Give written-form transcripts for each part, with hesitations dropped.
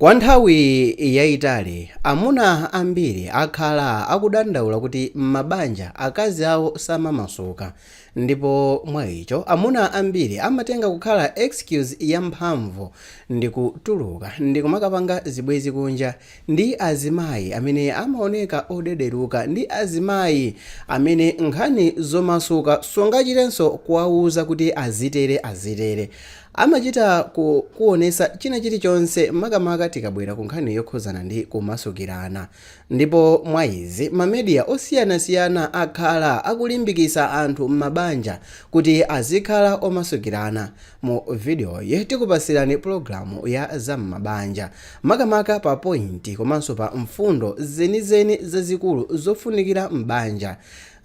Kwa nthawi yaitali, amuna ambiri akhala akudandaula kuti m'mabanja akazi awo samamasuka ndipo mwaicho amuna ambiri amatenga kukhala excuse yamphamvu ndikutuluka ndikumakapanga zibwenzi kunja ndi azimayi amene amaoneka odederuka ndi azimayi amene nkhani zomasuka sungachitenso kuwauza kuti azitere azitere. Amachita kukuonesa china chilichonse makamaka tikabwera ku nkhani yokhuzana ndi kumasukirana. Ndipo mwa izi ma media osiyanasiyana akhala akulimbikisa anthu m'mabanja kuti azikhala omasukirana. Mu videoyi tikupasirani pulogalamu ya za m'mabanja makamaka pa point komanso pa mfundo zenizeni zazikulu zofunikira m'banja.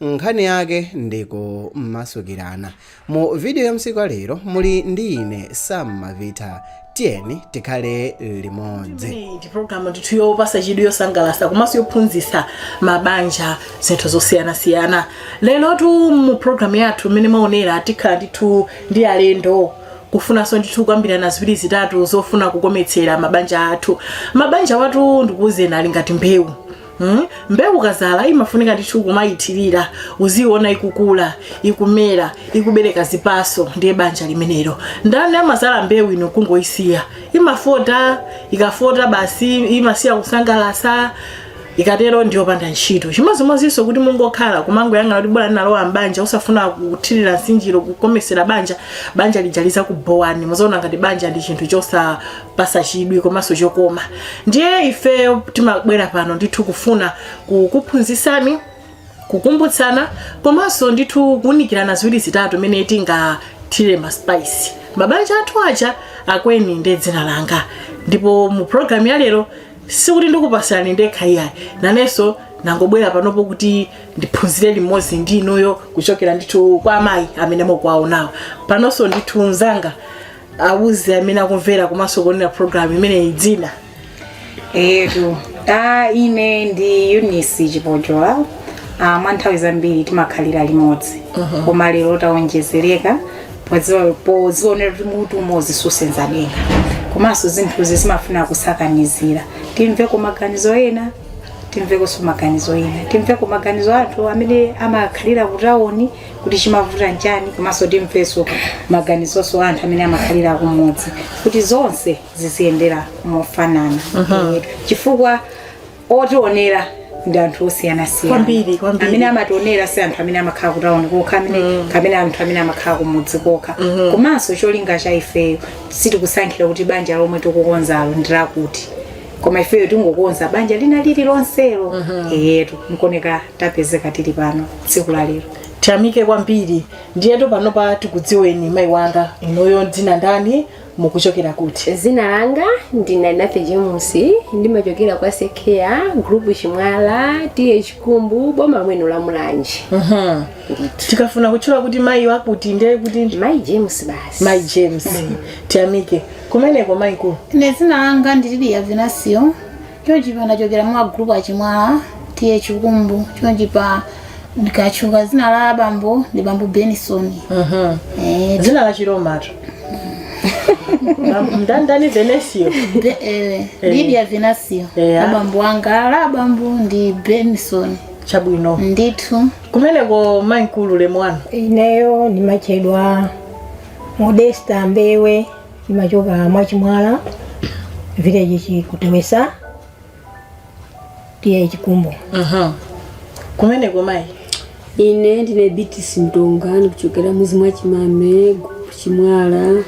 Nkhani yake ndi kumasukirana. Mu video ya msiku wa lero muli ndi ine Sam Mavita. Tiyeni tikhale limodzi. Imeneyi ndi programu ndithu yopasa chidwi, yosangalatsa komanso yophunzitsa mabanja zinthu zosiyanasiyana. Lerotu mu programu yathu, mmene mwaonera, tikhala ndithu ndi alendo kufunanso ndithu kukambirana ziwiri zitatu zofuna kukometsera mabanja athu. Mabanja wathu, ndikuwuzeni, ali ngati mbewu. Mbewu ukazala imafunika ndithu kumayithirira, uziona ikukula, ikumera, ikubereka zipaso. Ndiye banja limenelo. Ndani amazala mbewu ino kungoyisiya? Imafota. Ikafota basi, imasiya kusangalasa. Ikatero ndiyopanda ntchito. Chimodzimodzinso kuti mungokhala kumangoyang'ana kuti bola ndinalowa mbanja, usafuna kuthirira msinjiro, kukomesera banja, banja lija lizakubowani. Muzaona ngati banja ndi chinthu chosapasa chidwi komanso chokoma. Ndiye ife timabwera pano ndithu kufuna kukuphunzitsani, kukumbutsana komanso ndithu kuwunikirana ziwiri zitatu imene tingathire ma spice mabanja athu aja. Akweni ndi dzina langa, ndipo mu programu ya lero sikuti ndikupasirani ndekha iyayi, nanenso nangobwera panopo kuti ndiphunzire limodzi ndi inuyo kuchokera ndithu kwa amayi amene mukuwaonawo panonso. Ndithu mzanga, awuze amene akumvera komanso kuonera programu imeneyi dzina. Etu, ine ndi Eunice Chipojola. Mwa nthawi zambiri timakhalira limodzi, koma lero taonjezereka pozionera kuti mutu umodzi susenza denga, komanso zinthuzi zimafuna kusakanizira. Timveko maganizo ena, timvekonso maganizo ena, timveko maganizo anthu amene amakhalira kutawoni kuti chimavuta nchani, komanso timvenso maganizonso anthu amene amakhalira kumudzi, kuti zonse ziziyendera mofanana. Chifukwa otionera ndi anthu osiyanasiyana. Kwambiri, kwambiri. Amene amationera si anthu amene amakhala kutawuni kokha, amene kapena anthu amene amakhala kumudzi kokha. Komanso cholinga cha ifeyo, sitikusankhira kuti banja lomwe tikukonzalo ndi lakuti, koma ifeyo tingokonza banja lina lililonselo. Eyetu, nkoneka tapezeka tili pano tsiku la lero. Tiyamike kwambiri. Ndiyetu panopa tikudziweni, mayi wanga, inuyo dzina ndani, mukuchokera kuti? Zina langa ndine Nafe James, ndimachokera kwa Sekeya, group Chimwala, T/A Chikumbu, boma mweno la Mulanje. Ndithu. Tikafuna kutchula kuti mayi wakuti, ndiye kuti Mayi James basi. Mayi James, tiyamike. Kumeneko, mayi nkulu? Ine dzina langa ndi Lidia Venasio. Chonchipa ndachokera mwa group Achimwala, T/A Chikumbu. Chonchipa ndikachuka dzina la bambo ndi bambo Benson. Dzina la Chiromatu ndandani? Venesio? Lidia Venasio. La bambo wanga, la bambo ndi Benson. Chabwino. Ndithu. Kumeneko, mayi nkulu, lemu wanu? Ineyo ndimachedwa Modesta Mbewe, ndimachoka Mwachimwala village, Chikutewesa, T/A Chikumbu. Kumeneko, mayi? Ine ndine Beatrice Mtonga, ndikuchokera muzi mwa Chimame, group Chimwala,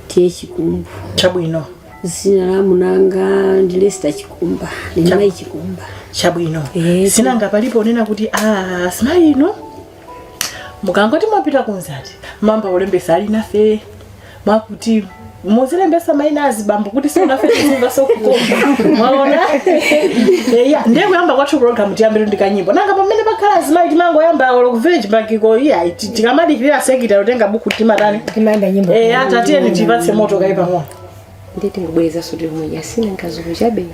T/A Chikumbu. Chabwino. Zina la munanga ndi Lester Chikumba, ndine mayi Chikumba. Chabwino. Eh. Sinanga palipo onena kuti simayi ino mukangoti mwapita kunzati mamba ulembesa ali nafe, mwakuti muzilembesa maina azibambo kuti siunafe tizimva sokukoma. Mwaona? Eya, ndiye kuyamba kwathu program tiyambire ndi kanyimbo. Nanga pamene pakhala azimayi timangoyamba olo ku village pakiko iya, tikamadikirira sekita utenga buku timatani? Timayamba nyimbo. Eya, tatiyeni tipatse moto kayi pang'ono. Nditi ngubwerezanso tili mwenye asina nkazulu chabe.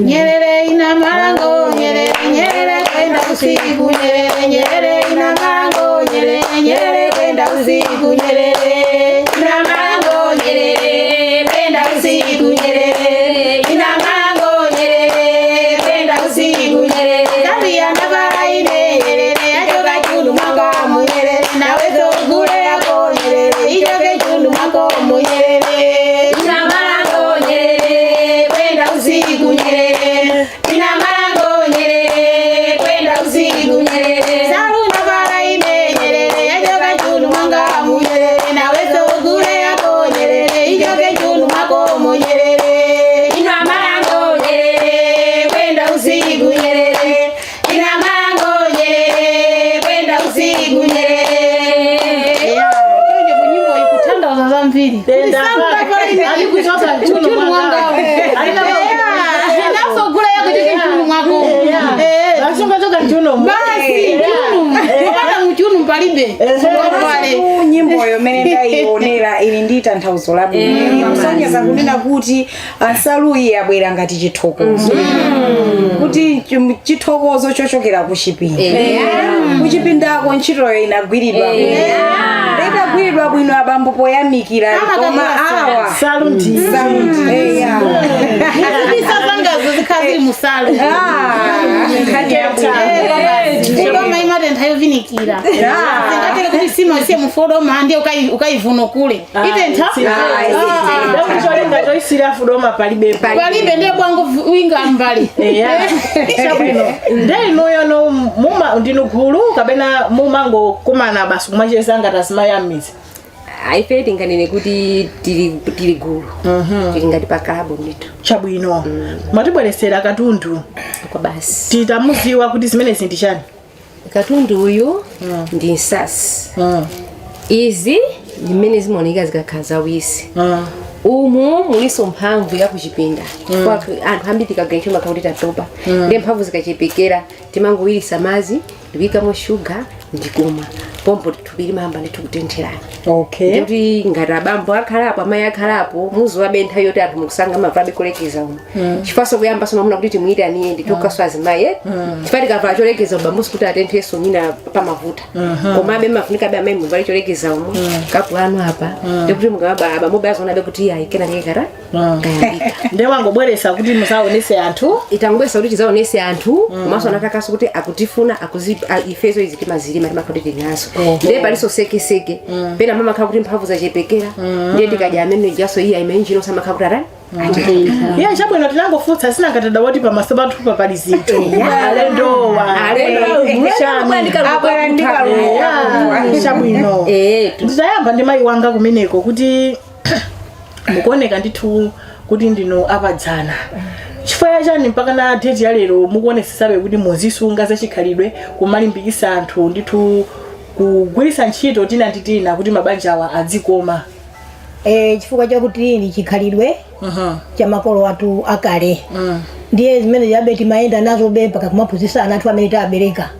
Nyerere ina malango, nyerere, nyerere kwenda usiku, nyerere, nyerere ina malango, nyerere, nyerere kwenda usiku, nyerere ina malango, nyerere kwenda usiku, nyerere ina kwambiri. Ali kuchoka mchuno mwanga. Inasogula yako choke mchunu mwako. Asunga mchuno. Basi mchunu. Kupata mchunu palibe. Sungavale. Nyimboyo mene ndayionera ili ndi tanthauzo labwino, kusonyeza kunena kuti ansaluyi yabwera ngati chithokozo, kuti chithokozo chochokera kuchipinda. Kuchipindako ntchitoyo inagwiridwa bwino, itagwiridwa bwino abambo poyamikira, koma awa Salundi. Salundi, eya. Zibisa zangazo zikhala zili musalu. Ah, nkhani yabwino. Kudoma imatentha yovinikira. Zingatere kuti sima isiye mufodoma ndiye ukaivuna kule. Itentha? Ndakucholinga choisira fudoma palibe. Palibe, ndiye bwangu winga mbali. Eya, chabwino. Nde inuyo no muma ndinu gulu kapena mumangokumana basi kumacheza ngati azimayi ammizi? Ife tinganene kuti tili gulu, tili ngati pa club ndithu. Chabwino, mwatibweresera katundu. Kwa basi. Titamuziwa kuti zimenezi ndi chani? Katundu uyu ndi nsasi. Izi ndimene zimaoneka zikakhala zawisi. Umu muliso mphamvu ya kuchipinda, chifukwa anthu ambiri tikagwira ntchito makhala kuti tatopa, ndiye mphamvu zikachepekera timangowirisa madzi ndikuyikamo shuga ndikumwa pompo, thupi limayamba ndithu kutentherana. Ndikuti ngati abambo akhalapo, amayi akhalapo, muziwabe nthawi yoti anthu mukusanga mavulabe kulekeza umu, chifukwa kuyamba somamuna kuti timuyitaniye ndithukaso azimayi, chifukwa tikavala cholekeza ubambosi kuti atenthenso mwina pamavuta, komabe mafunikabe amayi muvale cholekeza umu, kapu anu apa, ndikuti mukamaba abambo azonabe kuti ayi kena kekara kayambika. Nde wangobweresa kuti musaonese anthu? Itangobwesa kuti tizaonese anthu, komanso anatakaso kuti akutifuna akuzi ifezo izi timazilima, timakhala kuti tinazo. Ndiye paliso sekeseke, pena mamakhala kuti mphamvu zachepekera, ndiye tikadya amene jaso iya imenjino samakhala kuti atani. Iye, chabwino, tinangofunsa sinangatada woti pamaso pathupa pali zinthu, alendowa. Abwera ndi kalulu. Chabwino, nditayamba ndi mayi wanga kumeneko kuti mukuoneka ndithu kuti ndinu apadzana. Chifukwa chani mpaka na date ya lero mukuonesesabe kuti muzisunga zachikhalidwe, kumalimbikisa anthu ndithu kugwiritsa ntchito tina ndi tina kuti mabanja awa adzikoma? Chifukwa chakuti ni chikhalidwe cha makolo athu akale, ndiye zimene yabe timayenda nazo be mpaka kumaphunzitsa ana athu amene tabereka.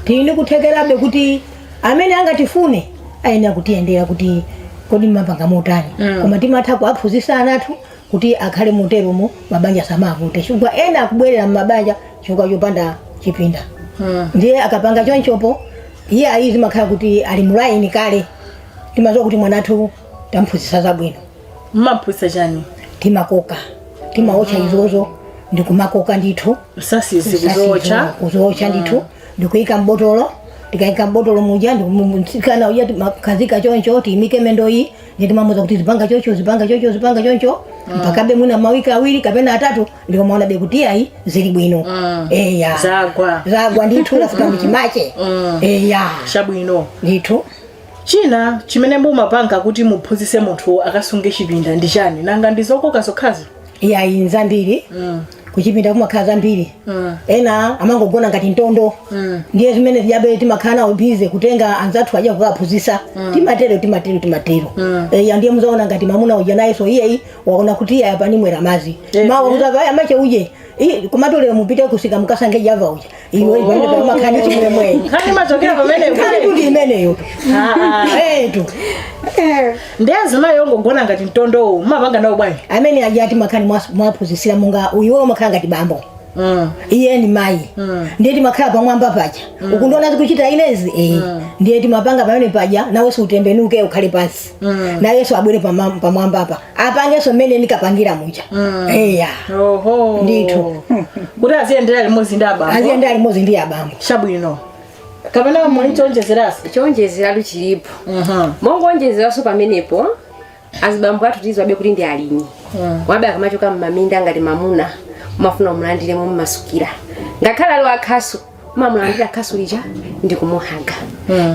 Tili kuthekerabe kuti amene angatifune ayenera kutiyendera kuti kodi mapanga motani, koma timatha kuwaphunzitsa ana athu kuti akhale moteromo, mabanja samavute, chifukwa ena akubwerera mmabanja chifukwa chopanda chipinda. Ndiye akapanga chonchopo iye ayi zimakhala kuti ali mulaini kale, timadziwa kuti mwanathu tamphunzitsa zabwino. Mmaphunzitsa chani? Timakoka, timaotcha izozo ndikumakoka ndithu. Msasizi kuzootcha? Kuzootcha ndithu, ndikuyika mbotolo. Tikayika mbotolo muja, ndikusikana uja timakhazika choncho, tiyimike mendo iyi, ndiye timamuza kuti zipanga choncho, zipanga choncho, zipanga choncho, mpakabe mwina mawiki 2 kapena 3, ndipo maona be kuti ayi zili bwino, eya. Zagwa. Zagwa ndithu, lafika mchimache, eya. Chabwino. Ndithu. China chimene mumapanga kuti muphunzitse munthu akasunge chipinda ndi chani? Nanga ndi zokoka zokhazo? Iyayi, nzambiri. Kuchipinda kumakhala zambiri. Ena amangogona ngati mtondo. Ndiye zimene zijabe timakhala nawo busy kutenga anzathu aja kukaphunzitsa. Timatero, timatero, timatero. Eya, ndiye muzaona ngati mamuna uja nayenso iyeyi waona kuti iye apa nimwera mazi. Mawa kuzava amache uje. Kumatolero mupite kusika mukasange java uja. Iwe pamene pamakhala ndi chimwemwe. Nkhani machokera pamene. Nkhani kuti imeneyo. Etu. Ndi azimayi ongogona ngati mtondowu mumapanga nawo bwanji? Amene aja timakhala mwaphunzitsira monga uyiwo umakhala ngati bambo. Iye ni mayi, ndiye timakhala pamwamba paja. Ukundiona zikuchita inezi, ndiye timapanga pamene paja, nawenso utembenuke ukhale pansi, nayenso abwere pamwamba apa apangenso mmene ndikapangira muja, eya. Oho. Ndithu. Kuti aziyendera limodzi ndi abambo. Aziyendera limodzi ndi abambo. Chabwino, kapena muli chonjezerasi? Chonjezeratu chilipo. Mongonjezeranso pamenepo, azibambo athu tiziwabe kuti ndi alimi, wabe akamachoka mmaminda ngati mamuna umafuna umulandiremo mmasukira, ngakhale ali akhasu umamulandira khasu lija ndi kumuhaga.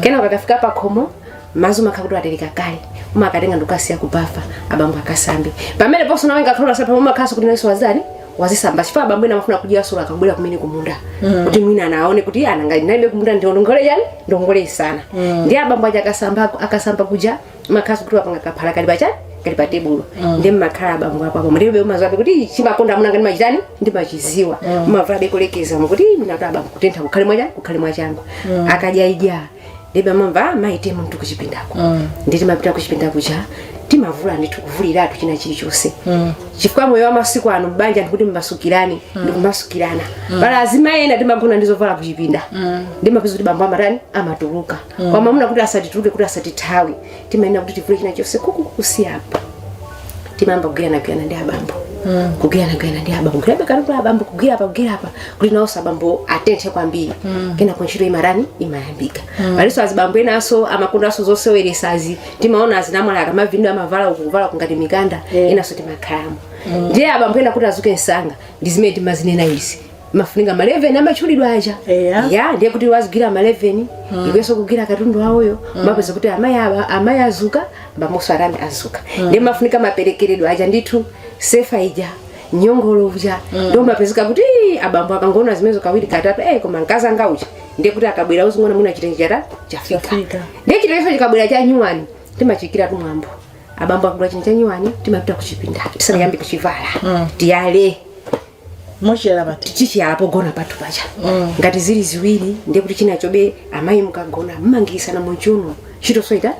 Kenako akafika pakhomo mazi umakhala kuti watereka kale, umakatenga ndikukasiya kubafa abambo akasambe. Pamene ponso nawe ngakhale unasamba umakhasu kuti nawenso wazani wazisamba, chifukwa abambo ena amafuna kudya solo akabwera kumene kumunda, kuti mwina anaone kuti ananga ndinalibe kumunda, ndongole yani ndongole isana. Ndiye abambo aja akasamba, akasamba kuja umakhasu kuti wapanga kaphala kali pachani Ngati pa tebulo ndi mmakhala abambo apo apo ndilibe umaziwabe kuti chimakonda amuna ngati machitani, ndimachiziwa. Mumavulabe kulekeza mukuti minatu abambo kutentha kukhale mwacha, kukhale mwachangu. Akadya idya, ndibe amamva, "Ah, mayi, temo mtu kuchipindako." Ndi timapita kuchipinda kucha, timavula ndithu, kuvuliratu china chilichonse, chifukwa moyo wa masiku ano mbanja ndikuti mmasukirani, ndikumasukirana. Pala azimayi ena timagona ndizovala kuchipinda, ndimapeza kuti bambo amatani, amatuluka. Kwa mamuna kuti asatituluke, kuti asatithawe, timayenera kuti tivule china chonse kuku kusiyapa. Timayamba kugwiranagwirana ndi abambo, kugwiranagwirana ndi abambo, kugwirabe katundu abambo, kugwira apa, kugwira apa, kuti nawonso abambo atenthe kwambiri. Kenako ntchito imarani, imayambika. Palinso azibambo enanso amakondanso zoseweresazi, timaona azinamwala akamavindu amavala uku, kuvala kungati mikanda. Enanso timakhalamo ndiye abambo ena kuti azuke msanga ndi zimene timazinena izi, mafunika ma 11 amatchulidwa aja. Ya, ndiye kuti wazigwira ma 11, ikwenso kugwira katundu awoyo, mapeza kuti amayi aba amayi azuka, bamonso atani, azuka. Ndiye mafunika maperekeredwe aja ndithu, sefa ija, nyongolo uja. Ndio mapezeka kuti "Ii, abambo akangona zimenezo kawiri katatu, koma mkazi anga uja." Ndiye kuti akabwera uzingona mwina chitenje chata chafika. Chafika. Ndiye chitenjecho chikabwera cha nyuwani, timachikira tumwambo. Abambo akagula chintu cha nyuwani, timapita kuchipinda tisanayambe kuchivala, tiyale. Mochiyala pati? Tichiyala pogona pathu pacha. Ngati zili ziwiri, ndiye kuti chinachobe amayi mukagona mmangirisana muchuno, chitosoita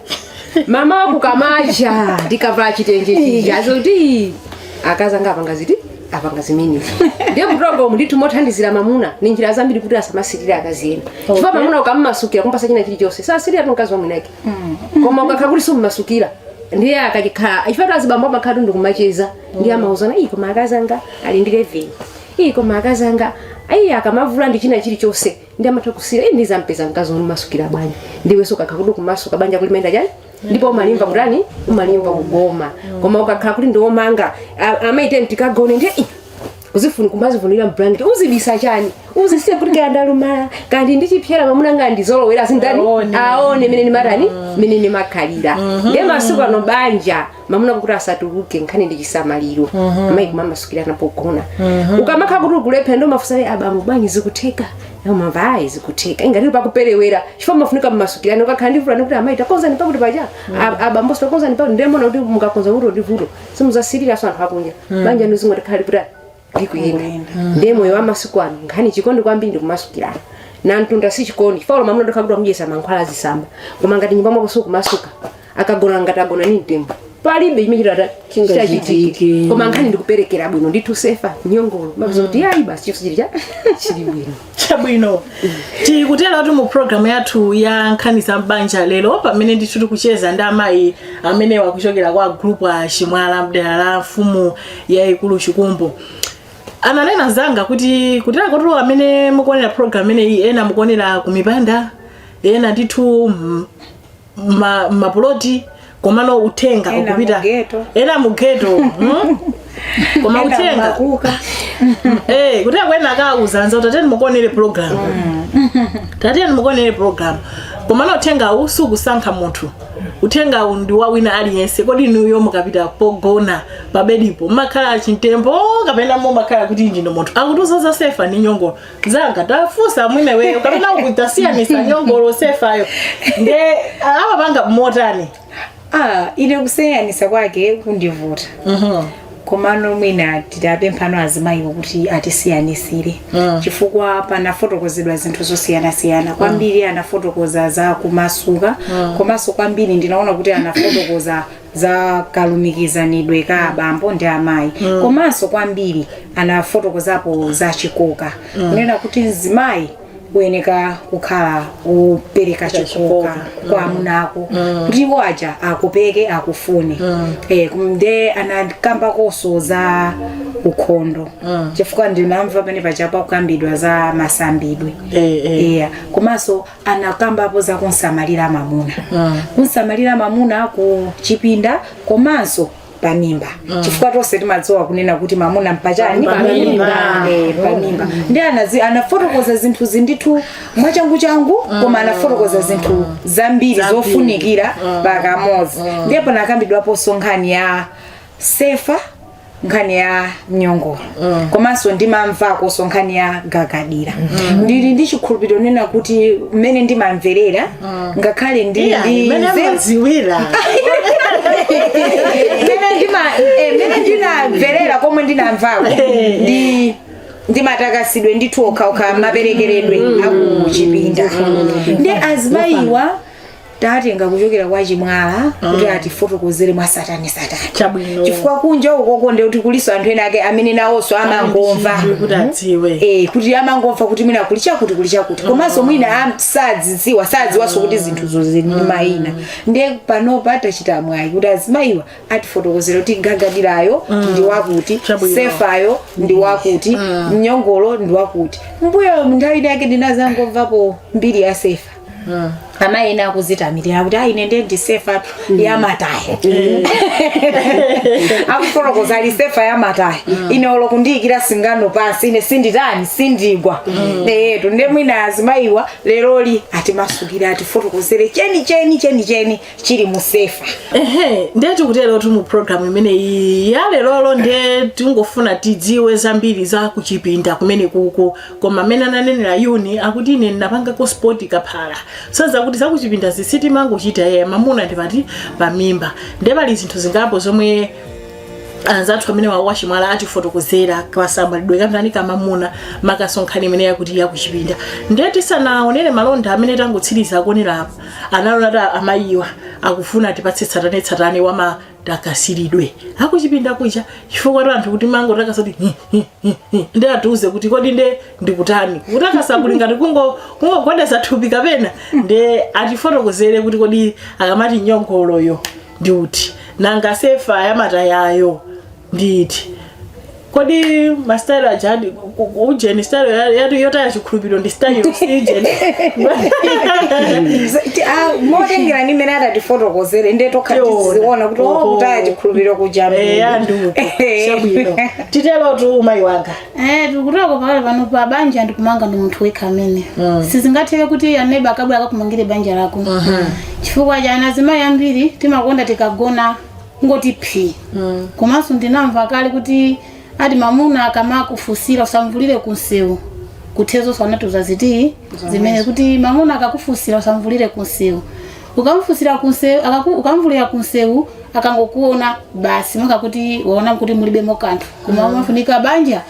mama wakukamacha ndikavala chitenje chija azoti akazanga apanga ziti, apanga zimenezi. Ndiye kutongo ndithu mothandizira mamuna ni njira zambiri kuti asamasirire akazi ena, chifukwa mamuna ukammasukira, kumpasa china chilichonse, sasirira tu mkazi wa mwinake. Koma ukakhala kuti summasukira, ndiye akachikhala, chifukwa azibambo amakhala tundu kumacheza, ndiye amauzana, "Iyi, koma akazanga ali ndi 11. Iyi, koma akazanga ayi akamavula ndi china chilichonse." Ndi amatha kusira, "Iyi, ndizampeza mkazi wonimasukira bwanji?" Ndiwenso ukakhala kuti kumasuka, banja kulimenda chani, ndipo umalimva kutani, umalimva kugoma. Koma ukakhala kuti ndiwomanga, amaite tikagone, ndiye "Ih, kuzifuni kumazivunira mblanket, uzibisa chani, uzisiya kuti kaya ndalumala kandi ndichipyera, mamuna nga ndizolowera zindani." Aone. Aone mene ndimatani, mene ndimakhalira. Ndiye masiku ano banja mamuna kuti asatuluke, nkhani ndi chisamaliro. Amayi kumamasukirana pogona. Ukamakhala kuti ukulepha, ndo mafusa, "Abambo, bwanji, zikutheka?" Umamva, "Ayi, zikutheka." Ingati pakuperewera, chifukwa mafunika mmasukirani. Ukakhala ndivulani kuti, "Amayi, takonzani pakuti pacha, abambo takonzani pakuti," ndemona kuti mukakonza kuti ndi vuto simuzasiriraso anthu akunja. Banja ndizingoti kuti ndikuyenda. Ndiye moyo wa masiku ano nkhani chikondi kwambiri ndikumasukirana na mtunda si chikondi, chifukwa mamuna ndokhala kuti amudyesa mankhwala azisamba, koma ngati nyumba mwako sikumasuka, akagona ngati agona ni mtembo, palibe chimene chitata Chingachitike. Koma nkhani ndikuperekera bwino ndithu, sefa, nyongolo, mapeza kuti ayi basi, chonse chili cha chili bwino. Chabwino, tikutera mu programu yathu ya nkhani za mbanja lero, pamene ndithu tikucheza ndi amayi amene wakuchokera kwa group a Chimwala mdera la mfumu yayikulu Chikumbu. Ananena zanga kuti kutera kotulo amene mukuonera program imeneyi, ena mukuonera ku mipanda, ena ndithu mapuloti, komano uthenga Ena ukupita mu ghetto. Ena mu ghetto, Koma Ena uthenga makuka. Kuti akwena akauza anza kuti, "Tateni mukuonere program, tateni mukuonere program." Komano uthengawu sukusankha munthu, uthengawu ndi wa wina aliyense. Kodi inuyo mukapita pogona pabedipo mmakhala chintembo kapena mumakhala kuti ndino munthu? Akutiuza za sefa ndi nyongolo. Zanga tafusa mwine weyo, kapena ukutasiyanisa nyongolo, sefayo, nde amapanga motani? Ah, ine kusiyanisa kwake kundivuta. Komano mwina titapemphano azimayiwo kuti atisiyanisire, chifukwa panafotokozedwa zinthu zosiyanasiyana kwambiri. Anafotokoza za kumasuka, komanso kwambiri ndinaona kuti anafotokoza za kalumikizanidwe ka abambo ndi amayi, komanso kwambiri anafotokozapo za chikoka, kunena kuti mzimayi uyeneka kukhala upereka chikoka kwa amuna ako kuti iwo aja akupeke, akufune. Nde anakambakonso za ukhondo, chifukwa ndinamva pene pachapo kukambidwa za masambidwe. Iya, komanso anakambapo za kunsamalira mamuna, kunsamalira mamuna ku chipinda komanso pamimba, chifukwa tonse timadziwa kunena kuti mamuna mpachani? Pamimba. Pamimba. Ndi anafotokoza zinthu zindithu mwachangu changu, koma anafotokoza zinthu zambiri zofunikira pakamodzi. Ndipo panakambidwaponso nkhani ya sefa, nkhani ya nyongolo, komanso ndimamvakonso nkhani ya gagadira. Ndili ndi chikhulupiriro nena kuti mmene ndimamverera, ngakhale ndi Iya, ndi imene amadziwira. Mene ndinamverera komwe ndinamvako ndi matakasidwe ndithu okhaokha, maperekeredwe akuchipinda. Ndi azimayiwa tatenga kuchokera kwa Chimwala kuti atifotokozere mwa satani satani. Chabwino. Chifukwa kunja ukoko ndi kuti kuliso anthu ena ake amene nawonso amangomva kuti adziwe. Kuti amangomva kuti mwina kuli chakuti, kuli chakuti, komanso mwina sadzidziwa, sadziwanso kuti zinthuzo zili ndi mayina. Ndiye panopa tachita mwayi kuti azimayiwa atifotokozera kuti gagadirayo ndi wakuti, Chabwino. sefayo ndi wakuti, mnyongolo ndi wakuti. Mbuyo nthawi ina yake ndinazangomvapo mbiri ya sefa, amayi ena akuzitamirira kuti ayi, ine ndiye ndi sefa ya mataya. Akufotokoza ali sefa ya mataya, ine olo kundiyikira singano pansi ine sinditani, sindigwa. Eyetu, ndiye mwina azimayiwa leroli atimasukira, atifotokozere cheni cheni cheni cheni chili mu sefa. Ehe, ndiye tikutero tu mu program imeneyi ya lerolo, ndiye tingofuna tidziwe zambiri za kuchipinda kumene kuko. Koma amene ananenera Yuni akuti ine ndinapangako sport kaphala sanza kuti zakuchipinda zisitimangochita yeye mamuna ndipati pamimba. Ndiye pali zinthu zingapo zomwe anzathu amene wawa Chimwala atifotokozera kasamalidwe kamtani kamamuna, makasonkhani imene yakuti yakuchipinda. Ndiye tisanaonere malonda amene tangotsiriza akuonera apo, analona ati amayiwa akufuna tipatse tsatanetsatane wamatakasiridwe akuchipinda kucha, chifukwa tu anthu kuti mangotakasa kuti hi, hi, hi, hi. Ndiye atiuze kuti kodi nde ndikutani kutakasa, kuli ngati kungogwedeza thupi kapena? Nde atifotokozere kuti kodi akamati nyongoloyo ndi uti, nanga sefa yamatayayo nditi? Kodi masitayilo aja ujeni style yotaya chikhulupiriro ndi style si ujeni? Motengera ndi mmene atatifotokozere, ndiye tokha tiziona kuti oh, kutaya chikhulupiriro kuja. Eya, ndiuko chabwino, titerotu mayi wanga. Tikutoko pakale pano pa banja ndikumanga ndi munthu wekha amene sizingatheke kuti aneba akabwera akakumangire banja lako, chifukwa cha azimayi ambiri timakonda tikagona ngoti phi. Komanso ndinamva kale kuti ati mamuna akamakufunsira usamvulire kunsewu kuthezonso anatiuza ziti zimene kuti mamuna akakufunsira usamvulire kunsewu. Ukamfusira kunsewu, ukamvulira kunsewu, akangokuona basi maka kuti waona kuti mulibemo kanthu. Koma umafunika banja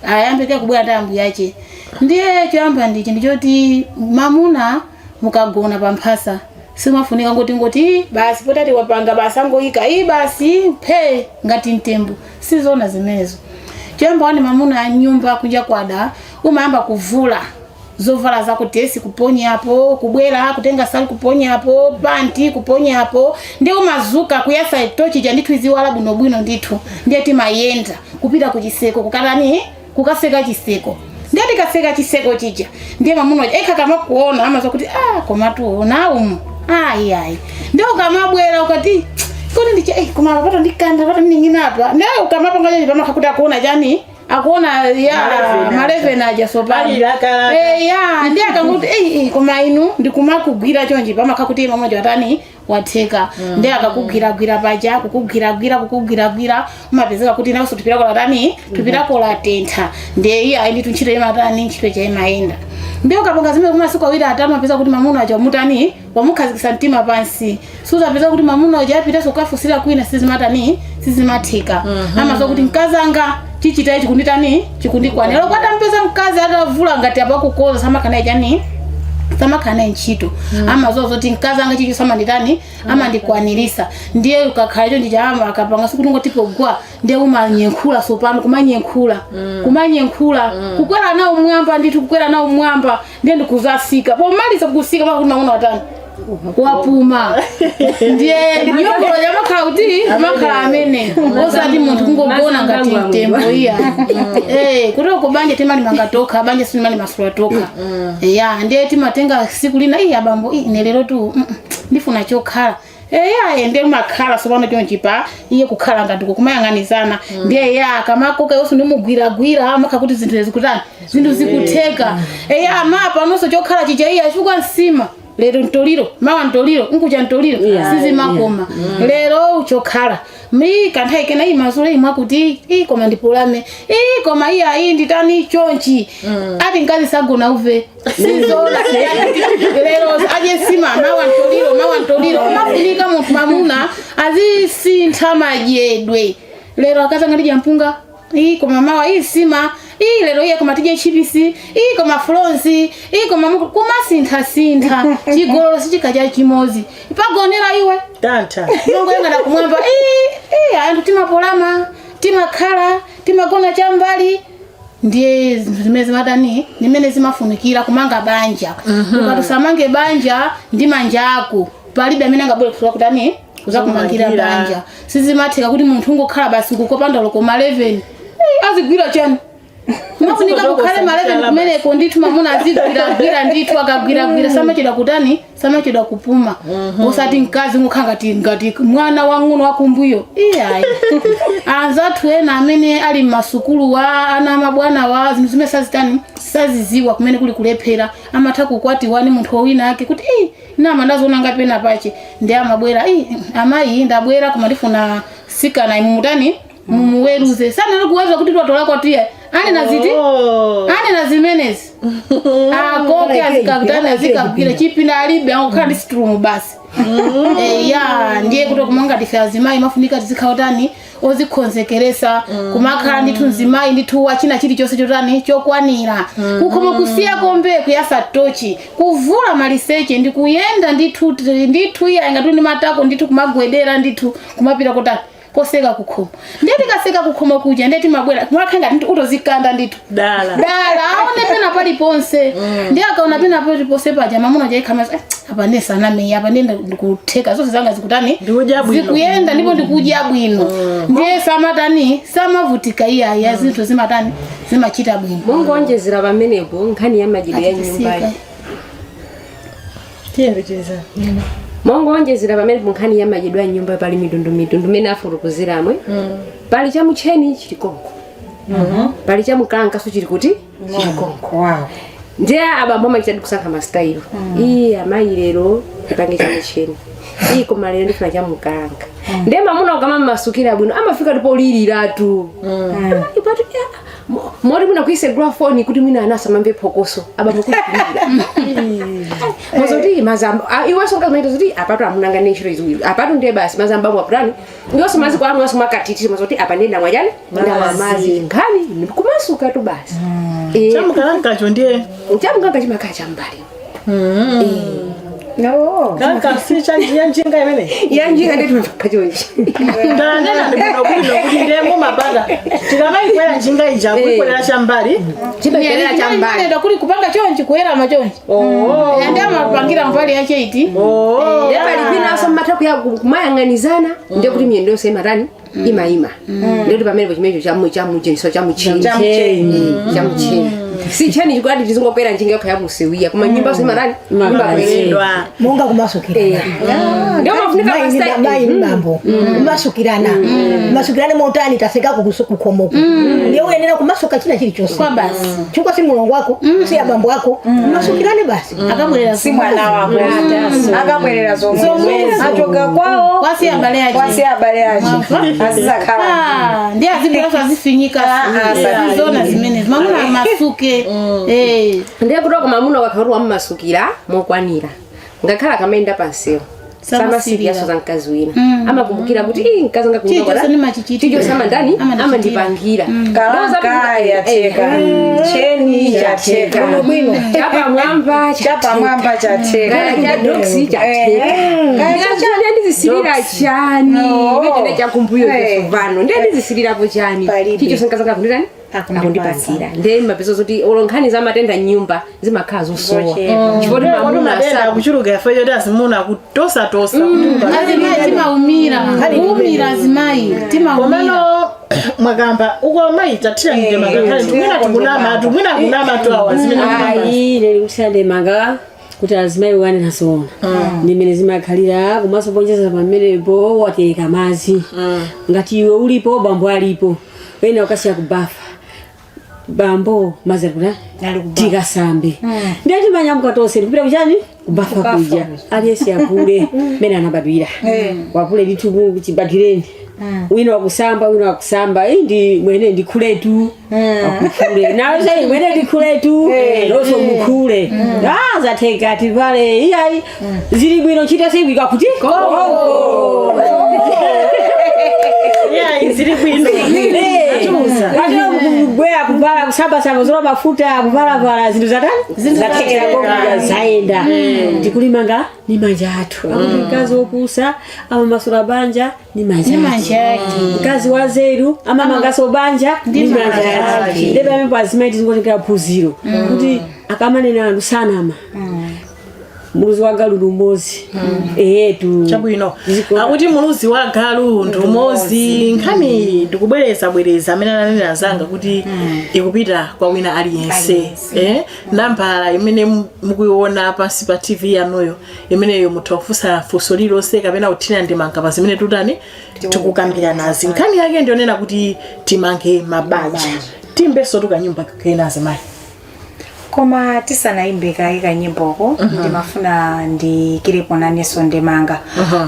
ayambe kubwera ndi ambuyache. Ndiye choyamba ndichi ndichoti mamuna mukagona pamphasa simafunika ngoti "Ii, basi potati wapanga basi angoyika ii basi phe ngati mtembo." Sizona zimenezo. Choyamba wani mamuna anyumba kunja kwada, umayamba kuvula zovala zako tesi kuponyapo, kubwera kutenga sali kuponyapo, panti kuponyapo, ndi umazuka kuyasa tochi cha ndithu iziwala bwinobwino ndithu. Ndiye timayenda kupita kuchiseko kukatani, kukaseka chiseko. Ndiye tikaseka chiseko chija, ndiye mamuna ekha kamakuona amaza kuti ah, komatu ona umu ayi ayi. Ndiye ukamabwera ukati kodi ndiche koma pato ndikanda pato nding'ina apa. Ndiye ukamapanga chachi pamakha kuti akuona chani, akuona ya maleveni aja sopano. Alilaka. Ya, ndiye akanguti koma inu ndikumakugwira chonchi pamakha kuti mamuna watani, watheka. Ndiye akakugwiragwira paja, kukugwiragwira, kukugwiragwira, umapezeka kuti nawenso thupi lako latani, thupi lako latentha. Ndiye iye ayi ndithu ntchito imatani, ntchito chaimayenda. Ndiye ukapanga zimene kumasiku awiri atatu, umapeza kuti mamuna aja wamutani, wamukhazikitsa mtima pansi. Suzapeza kuti mamuna uja apitanso kukafusira kwina, sizimatani, sizimatheka. Amaziwa kuti mkazanga chichita ichi kunditani, chikundikwanira. Loko atampeza mkazi atavula ngati apakukoza, samakhala chani, samakhala ntchito. Amaziwa zoti mkazi anga chicho samanditani, amandikwanirisa. Ndiye ukakhala chonchi chama akapanga sikuti ngotipogwa, ndiye umanyenkhula sopano, kumanyenkhula, kumanyenkhula, kukwera nawo mwamba ndithu, kukwera nawo mwamba. Ndiye ndikuzasika, pomaliza kusika pakuti mamuna watani, wapuma. Ndiye nyongolo yamakhala kuti makhala amene osati munthu kungogona ngati mtembo iya. Kuti uko banja timalimanga tokha, banja silimamasula tokha ya. Ndiye timatenga siku lina, iya bambo, ine lero tu ndifuna chokhala. Eya, ndiye umakhala sopano chonchi pa iye kukhala ngati kumayang'anizana. Ndiye ya akamakoka yonso ndimugwiragwira, amakha kuti zinthu zikutani, zinthu zikutheka. Eya, mapa nonso chokhala chija iya chifukwa nsima. Lero mtoliro, mawa mtoliro, nkucha mtoliro, sizimakoma. Lero chokhala mi kanthawi kena iyi masule imwe kuti iyi koma ndipulame, iyi koma iyi ayi nditani chonchi. Ati mkazi sagona uve sizola. Lero adye sima, mawa mtoliro, mawa mtoliro. Umafunika munthu mamuna azisintha madyedwe. Lero akazi angatidya mpunga, iyi koma mawa iyi sima, iyi lero iye koma tidye chipisi, iyi koma flonsi, iyi koma kumasinthasintha. Chigololo sichikadya chimozi pagonera iwe. Tantha. Mongoyang'ana kumwamba. Ii, anthu timapolama, timakhala, timagona chambali. Ndiye zinthu zimene zimatani, zimene zimafunikira kumanga banja. Ukati usamange banja ndi manja ako, palibe amene angabwere kusowa kutani kuzakumangira Kumangira. banja. Sizimatheka kuti munthu ungokhala basi kukopanda loko ma 11 azigwira chani. Mafunika kukhale ma 11 kumeneko ndithu mamuna azigwiragwira ndithu. Akagwiragwira samachedwa kutani, samachedwa kupuma. Osati mkazi ungokhala ngati mwana wang'ono wakumbuyo, iyayi. Anzathu ena amene ali mmasukulu wa ana amabwana wa zinthu zimene sazitani, saziziwa kumene kuli kulephera, amatha kukwatiwa ni munthu wina ake kuti ii nama ndazoona ngapena pache, ndi amabwera, ii amayi, ndabwera koma ndifuna sikana imumutani mumuweruze. Sanali kuweza kuti twatolako tiye ane naziti. Oh. Ane na zimenezi akoke azikakutani, azikagwira chipinda alibe, angokhala ndi situlumu basi. Ya, ndiye kuti kumanga tife azimayi mafunika tizikhala tani ozikhonzekeresa, kumakhala ndithu mzimayi ndithu wachina chilichonse chotani chokwanira kukhoma, kusiya kombe, kuyasa tochi, kuvula maliseche ndi kuyenda ndithu ndithu. Iya, ngati ndi matako ndithu, kumagwedera ndithu, kumapita kotani, koseka kukhoma. Ndiye tikaseka kukhoma kuja, ndiye timabwera kumakhala ngati ndithu utozikanda ndithu. Dala. Dala aone pena paliponse. Ndiye akaona pena paliponse paja, mamuna jaikhala eh, apa ndiye sanameyi, apa ndiye ndikutheka zonse zanga zikutani. Ndikudya bwino. Zikuyenda ndipo ndikudya bwino. Ndiye samatani, samavutika iyayi, zinthu zimatani, zimachita bwino. Mongonjezera pamenepo, nkhani ya madyedwe ya nyumbayi. Tiyembekeza. Mongonjezera pamenepo, nkhani ya madyedwe ya nyumba, pali mitundu mitundu imene afotokozeramwe. Pali chamucheni chili konko, pali chamukalankaso chili kuti chili konko. Ndiye abambo amachitadi kusankha masitayilo. Iye amayi, lero ipange chamucheni, iyi koma lero ndifuna chamukalanga. Ndiye mamuna ukama mmasukira bwino, amafika tipo liliratu ipatu moti mwina kuisegula foni kuti mwina ana asamamve phokoso, abambo kulira mozoti mazamba. Iwenso nkazimaita zoti apatu amunanga ne ntchito iziwiri apatu, ndiye basi mazamba amwe aputani, iwenso maziko amwe mwakatiti mazoti apa ndiye ndamwa chani, ndamwa mazi. Nkhani kumasuka tu basi. Chamukalankacho ndiye? Chamukalanga chimakhala chambali. No. Kalanka si ya njinga imene? Yanjinga ndiye timapaka chonchi. Ndanena ndi bwinobwino kuti ndiye mumapanga tikamayikwera njinga ija kuikwera chambali. Chimakwera chambali. Nenda kuli kupanga chonchi, kuyerama chonchi. Ndi amapangira mbali yache iti. Ndiye pali kwinaso mmatha kuya kumayang'anizana, ndiye kuti miyendo yonse imatani, imayima. Ndiye kuti pamenepo chimenecho chamucheniso chamucheni. Chamucheni. Chamucheni si cheni chikwati tizingokwera njinga yokha yamusewiya, koma nyumba yonse imatani, Imakwera. Monga kumasukirana. Ndiyo mafunika Mayi ni bambo kumasukirana, kumasukirana motani? Tasekako kukhomoku, ndiye uyenera kumasuka china chilichonse. Kwa basi. Chifukwa si mulongo wako, si abambo ako, kumasukirane basi. Akabwerera. Si mwana wako akabwerera zomwe achoka kwawo. Kwasiya abale ache. Kwasiya abale ache azizakhala. Ah, ndiye azibweraso azifinyika. Ah, zona zimenezi mamuna amasuke. Ndiye kuti mamuna wakhala wammasukira mokwanira, ngakhala akamayenda pansewu samasiriyaso za mkazi wina, amakumbukira kuti ii mkazi anga Chilichonse ndimachichita. chilichonse amandani. Amandichitira. Amandipangira. Kalanka yatheka, cheni chatheka. Chapamwamba. Chapamwamba chatheka. Kaya cha doksi chatheka. Kaya Ndizisirira chani? No. Chene chakumbuyo. Eh. Chesovano ndiye ndizisirirapo chani? Palibe. Chilichonse mkazi anga akunditani. Akundipasa. Akundipangira. Ndiye mapeza zoti olo nkhani za matenda nyumba zimakhala zosowa. Zochepa. Chifukwa kuti Kodi mamuna matenda akuchuluka yafe choti azimuna kutosatosa kutuka. Azimayi timaumira, kuumira, azimayi timaumira. Komano mwakamba uko mayi tatira ndema ngakhale mwina tikunama atu, mwina kunama tu awa zimene mukamba. Ayi, lero kusiyandemanga kuti azimayi wane nazoona ndimene zimakhalira. Komanso ponjeza pamenepo, watereka madzi, ngati iwe ulipo, bambo alipo, wena ukasiya kubafa, bambo madzi ali kuti tikasambe, ndiye timanyamuka tonse ndikupita kuchani. Kubafa kuja aliyense apule mene anabadwira, wapule ndithu chibadwireni. Wina wakusamba, wina wakusamba, iyi ndi mwene ndikhuletu, akukhule nawe sei mwene ndikhuletu, lonso mukhule. Ah, zatheka, tivale iyayi, zili bwino, ntchito sibwika kuti koko. Yeah, zili bwino. Kubwera kuvala, kusambasamba, zola mafuta, kuvalavala, zinthu zatani, zathekera kokuja, zayenda. Tikulimanga ni manja athu. Akuti mkazi wopusa amamasula banja ni manja Manja ake, ake. mkazi wa zeru amamangaso banja ni manja ake. Ndipo pamene azimayi tizingotengera phunziro kuti akamanena anthu sanama, muluzi wa galu ndi umodzi eyetu. Chabwino, akuti muluzi wa galu ndi umodzi. Nkhani ndikubwereza bwereza amene ananena zanga kuti ikupita kwa wina aliyense. Nambala imene mukuiona pansi pa TV yanuyo, imeneyo mutha kufunsa funso lililonse kapena kuthira ndemanga pa zimene tutani tikukambira nazi. Nkhani yake ndionena kuti timange mabanja, timbenso tukanyumba kena, azimayi. Koma tisanayimbe kayi kanyimboko, ndimafuna ndikirepo nanenso ndemanga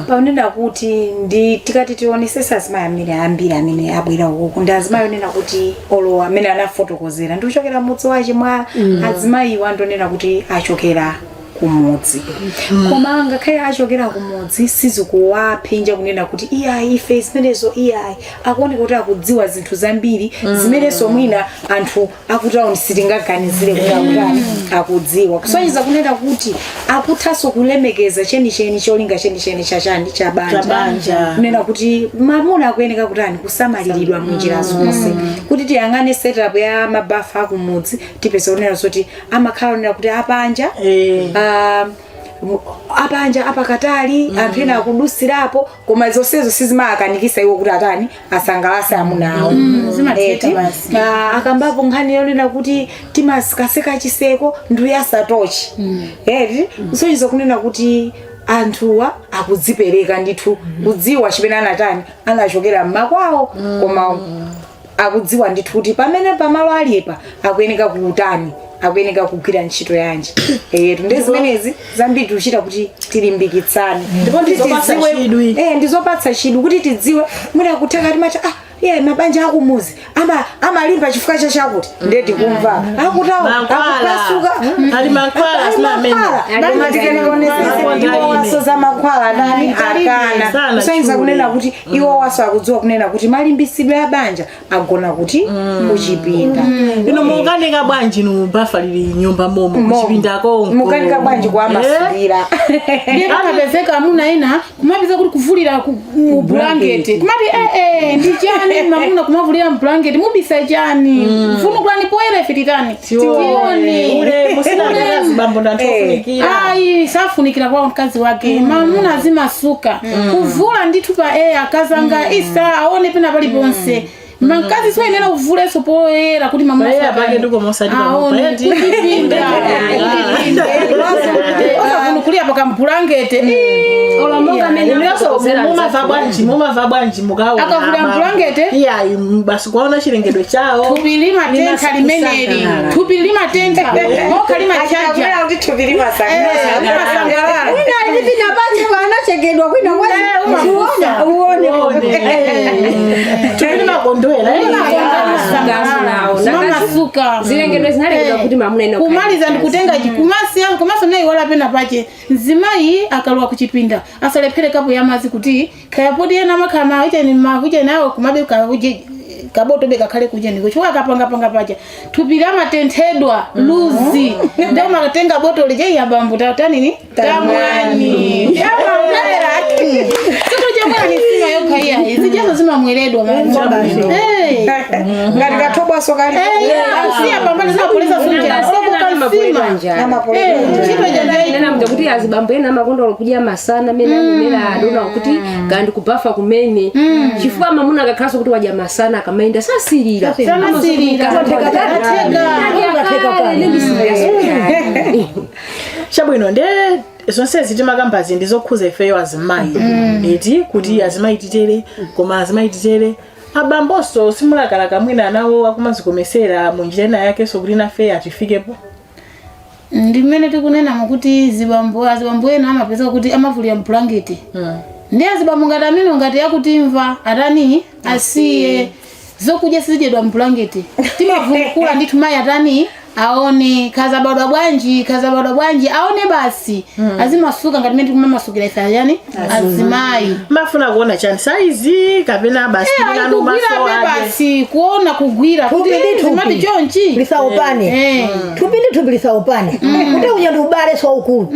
pakunena kuti ndi tikati tionesesa azimayi amene ambiri amene abwera ukuku ndi azimayi onena kuti olo amene anafotokozera ndi kuchokera mudzi wache mwa azimayiwa andonena kuti achokera kumudzi, koma ngakhale achokera kumudzi sizikuwaphinja kunena kuti iyayi, ife zimenezo iyayi. Akuoneka kuti akudziwa zinthu zambiri zimenenso mwina anthu akutawuni sitingaganizire kuti akutani, akudziwa. Kusonyeza kunena kuti akuthanso kulemekeza chenicheni, cholinga chenicheni chachani, cha banja. Cha banja. Kunena kuti mamuna akuyeneka kutani, kusamaliridwa munjira zonse. Kuti tiyang'ane setup ya mabafa akumudzi, tipeza kunena zoti amakhala onena kuti apanja, apanja apakatali, anthu ena akudusirapo, koma zonsezo sizimakanikisa iwo kuti atani, asangalase amuna awo. Zimatheka Eti? Basi. Ah, akambapo nkhani yonena kuti timakaseka chiseko ndiyasa tochi, eti? Kusonyeza kunena kuti anthuwa akudzipereka ndithu, kudziwa chimene anatani, anachokera mmakwawo, koma akudziwa ndithu kuti pamene pamalo alipa akuyeneka kutani, akuyeneka kugwira ntchito yanji. Eyetu, ndi zimenezi zambiri tikuchita kuti tilimbikitsane. Ndipo Kuti ndizopatsa chidwi. Ndizopatsa chidwi kuti tidziwe mwina kutheka timati, ah, iye mabanja akumuzi amalimba chifukwa chachakuti, ndiye tikumva akutawo Mankhwala. akupasuka. Ali mankhwala, Ali asina amene. mankhwala. Koma tikanaonesese Makonda iwo ine. waso za mankhwala nani akana. Sana Kusonyeza chule. kunena kuti iwo waso akudziwa kunena kuti malimbisidwe a banja agona kuti kuchipinda. Ino mukanika bwanji nu bafa lili nyumba momo, kuchipindako? Mukanika bwanji kuamasulira? Ndiye pamapezeka amuna ena kumapeza kuti kuvulira mu blanket, kumati ndi chani mamuna kumavulira mu blanket, mubisa chani? Funukulani poyera, ife titani, tione. Ule musina bambo ndanthu ofunikira. Ayi, safunikira kwa mkazi wake. Mamuna azimasuka kuvula ndithu pa akazanga isa aone pena paliponse. Mkazi soyenera kuvulenso poyera kuti mamuna Poyera sakani. pake ndiko mosati pano, Aone, payati. kuchipinda, osavunukulira pakambulangete. Olomonga amene afotokozera. Mumava bwanji mukaona Akavula mbulangete? Iyayi, basi kuwaona chilengedwe chawo. Thupi limatentha limeneli, thupi limatentha mokha, limachaja. Achakwera kuti thupi limasangalala. Limasangalala. Wina alipina pansi panachekedwa kwina. Umafusa. Uone. Thupi limakondwera. Mamasuka. Zilengedwe zinalengedwa kuti mamuna ena Kumaliza ndikutenga kumasiya komanso nayiwala pena pache. Mzimayi akalowa kuchipinda asalephere kapu ya madzi, kuti khayapoti ena amakhala maucheni makucheni awo kumabe kauje kaboto be kakhale kucheniko, chifukwa akapangapanga pacha thupi lamatenthedwa luzi, ndio makatenga boto lija, iya bambu, tatanini, tamwani. Siku chomwera ni sima yokha, iya zijazo zimamweredwa. Ngati kathobwaso kali. Kusiya pambali zimapolesa sunjera olokukasima ntchito jandayi. Nena kuti azibambo ena amakonda kudya masana amene anenera adona kuti kandi kubafa kumene, chifukwa mamuna akakhalanso kuti wadya masana akamaenda sasirira. Samasirira. Atega. Chabwino, nde zonsezi timakambazi ndi zokhuza ifeyo azimayi, eti? Kuti azimayi titere, koma azimayi titere, abambonso simulakalaka mwina nawo akumazikomesera munjira ina yakenso kuti nafe atifikepo? Ndi mmene tikunena kuti zibambo, azibambo ena amapezeka kuti amavulira mbulangeti. Ndi azibambo ngati amene ngati akutimva, atani, asiye zokudya sizidyedwa mbulangeti. Timavulukula ndithu, mayi atani, aone kazabadwa bwanji, kazabadwa bwanji, aone basi, azimasuka ngati mmene tikumamasukira ife ayani, azimayi. Mafuna kuona chani, saizi kapena basi nanu maso Kugwira aje? Basi kuona, kugwira Thupi kuti ndi thupi. zimati chonchi. Lisaopane. Thupi ndi thupi lisaopane, kuti uja ndi ubale waukulu.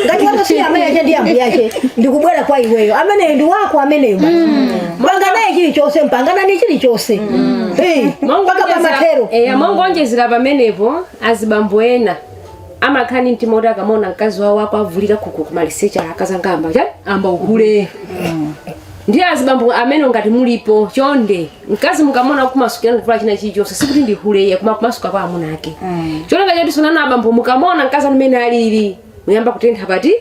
Ngati watosiya amayi ache ndi ambuye ache ndikubwera kwa iweyo, ameneyo ndi wako ameneyo basi. Panga naye chilichonse, mpanganani chilichonse. Eh, mpaka pamathero. Mongonjezera pamenepo, azibambo ena amakhala ndi mtima oti akamaona mkazi wawo ako avulira kuku kumaliseche, akazanga amba chani, amba uhule. Ndiye azibambo amene ngati mulipo, chonde, mkazi mukamona kumasukira kuvula china chilichonse, sikuti ndi hule iye, koma kumasuka kwa amuna ake. Cholenga choti sonana abambo, mukamona mkazi amene alili, muyamba kutentha pati,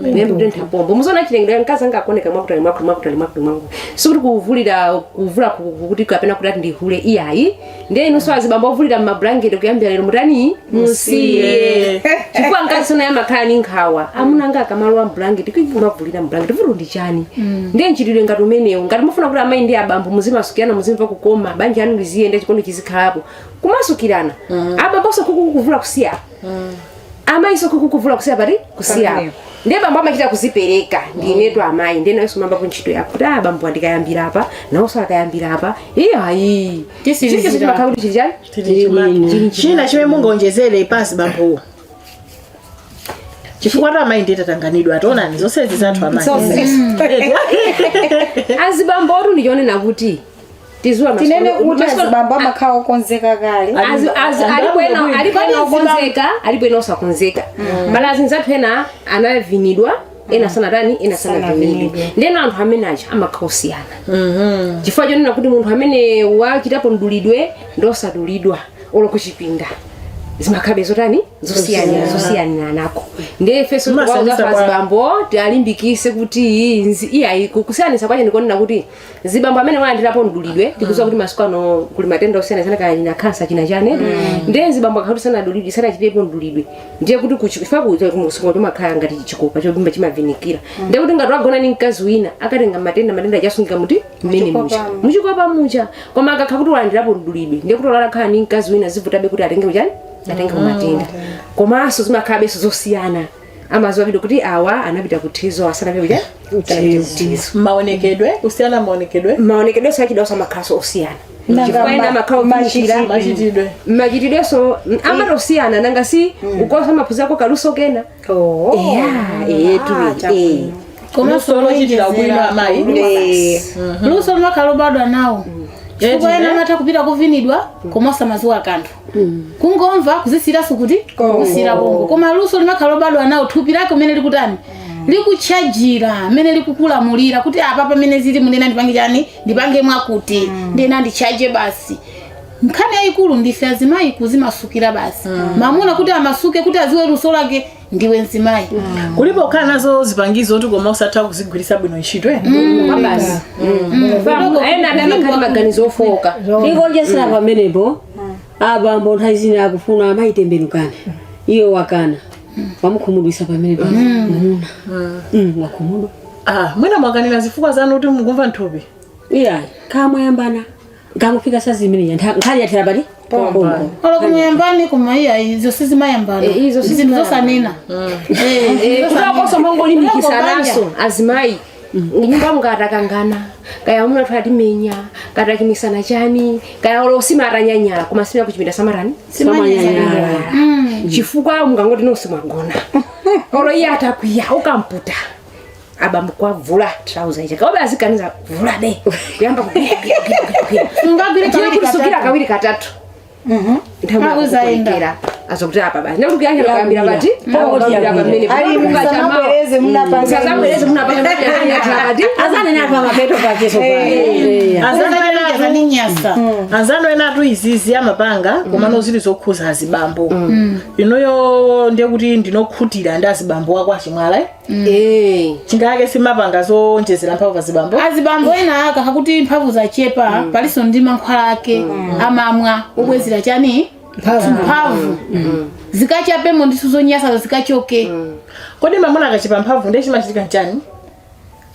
muyamba kutentha pombo, muzoona chilengedwe, mkazi anga akuoneka mwakutali, mwakuti, mwakuti, mwakuti, mwakuti. Sikuti kuvulira, kuvula kuti kapena kuti ati ndi hule, iyayi. Ndiye inunso azibambo ovulira mmablanketi, kuyambira lero mutani, musiye, chifukwa mkazi sona yamakhala ni nkhawa, amuna anga akamalowa mblanketi kumavulira mblanketi, vuto ndi chani? Ndiye nchitidwe ngati umenewo, ngati mufuna kuti amayi ndi abambo muzimasukirana, muzimva kukoma, banja anu liziyenda, chikondi chizikhalapo, kumasukirana. Abambonso kuku kuvula kusiya, amayiso kuku kuvula kusiya pati, kusiya. Pamenepo. Ndiye bambo amachita kuzipereka, ndinetu amayi, ndiye nawenso mambapo ntchito yako kuti ah, bambo andikayambira apa, nawonso akayambira apa, iyo ayi. Tisilizira. Chilichonse chimakhala kuti chili chani? China chimene mungaonjezere pasi bambowo, chifukwa ati amayi ndiye tatanganidwa, tionani zonsezi zathu amayi. Azibambo otu ndichonena kuti tizuwa Tinene kuti azibambo amakhala okonzeka kale. Alipo ena okonzeka, alipo ena osakonzeka. Pala azinzathu ena anavinidwa, ena sanatani, ena sanavinidwe. Ndeno anthu amene aja amakhala osiyana, chifukwa chonena kuti munthu amene wachitapo mdulidwe ndosadulidwa, olo kuchipinda zimakhabe zotani, zosiyana, zosiyanira nako. Ndiye ifenso Masanisa tikawauza azibambo tialimbikise kuti iyayi, kusiyanisa kwache ndikonena kuti zibambo amene walandirapo mdulidwe, tikuziwa kuti masiku ano kuli matenda osiyanasiyana, kaya china khansa, china chane. Ndiye zibambo akhakuti sanadulidwe, sanachitepo mdulidwe, ndiye kuti kuchifukwa chomakhala ngati chikopa chobimba chimavinikira, ndiye kuti ngati wagona ni mkazi wina akatenga matenda, matenda achasungika muti mmene mucha, muchikopa mucha. Koma akakha kuti walandirapo mdulidwe, ndiye kuti olala ni mkazi wina zivutabe kuti atenge uchani, atenge matenda. Komanso zimakhalabenso zosiyana, amaziwa bwino kuti awa anapita kuthizo, asanapite kucha kuthizo. Maonekedwe kusiyana, maonekedwe. Maonekedwenso achidwaso amakhalanso osiyana, chifukwa ena amakhala ofunikira. Machitidwe. Machitidwenso amatosiyana, nanga si ukosa maphunziro ako kaluso kena. Eya, etu. Komanso Luso lochitira ubwino amayi. Luso limakhala lobadwa nawo, chifukwa ena amatha kupita kuvinidwa koma osamaziwa kanthu, kungomva kuzisiraso kuti kusira bongo. Koma luso limakhala lobadwa nawo, thupi lake umene likutani, likuchajira, amene likukulamulira kuti apa pamene zili munena ndipange chani, ndipange mwakuti, ndena ndichaje basi. Nkhani yayikulu ndife azimayi kuzimasukira basi. Mamuna kuti amasuke, kuti aziwe luso lake, ndiwe mzimayi. Kulipo kukhala nazo zipangizo kuti koma usatha kuzigwiritsa bwino ntchito, eh? Basi ena adamakhala maganizo ofoka. Ndikonjesera pamenepo, abambo nthawi zina akufuna amayitembenukane, iye wakana, wamukhumudwisa pamene pa mwamuna. Wakhumudwa. Ah, mwina mwakanira zifukwa zanu kuti mukumva nthupi. Iya, kamwayambana, kamufika sazimeneja, nkhali yathera pati pompo. Olo kumuyambani, koma iya, izo sizimayambana. Eh, izo zinthu sizimayambana. zosanena. Kutakoso mongolimbikisanaso azimayi, nyumba mungatakangana, kaya amuna athu atimenya, kaya tachimisana chani, kaya olo sima atanyanyala, koma sima kuchipinda samarani. Samanyanyala. Chifukwa mungangoti nonse mwagona, olo iye atakwiya ukamputa, abambo kwavula trouser ija, kaobe azikaniza vulabe, kuyamba kugwira. Ungagwire Ndiye kawiri kutisukira katatu. kawiri katatu, nthawi Akuzaenda. yakukolekera azokuti apa basi ndikuti kuyankhira kuyambira pati, kuyambira pamene. Ali musamabwereze munapanga. Musazabwereze munapanga pati. Azanene apa mapeto pacheso. Anzanu enatu Zaninyasa. Anzanu enatu izizi amapanga, komano zili zokhuza azibambo. Inuyo ndiye kuti ndinokhutira ndi azibambo wako achimwala, eh? Eh. Chingake simapanga zonjezera mphamvu azibambo. Azibambo ena aka kuti mphamvu zachepa, palinso ndi mankhwala ake amamwa obwezera chani. Mphamvu zikachapemo ndisu zonyasazo zikachoke. Kodi mamuna akachepa mphamvu ndiye chimachitika nchani?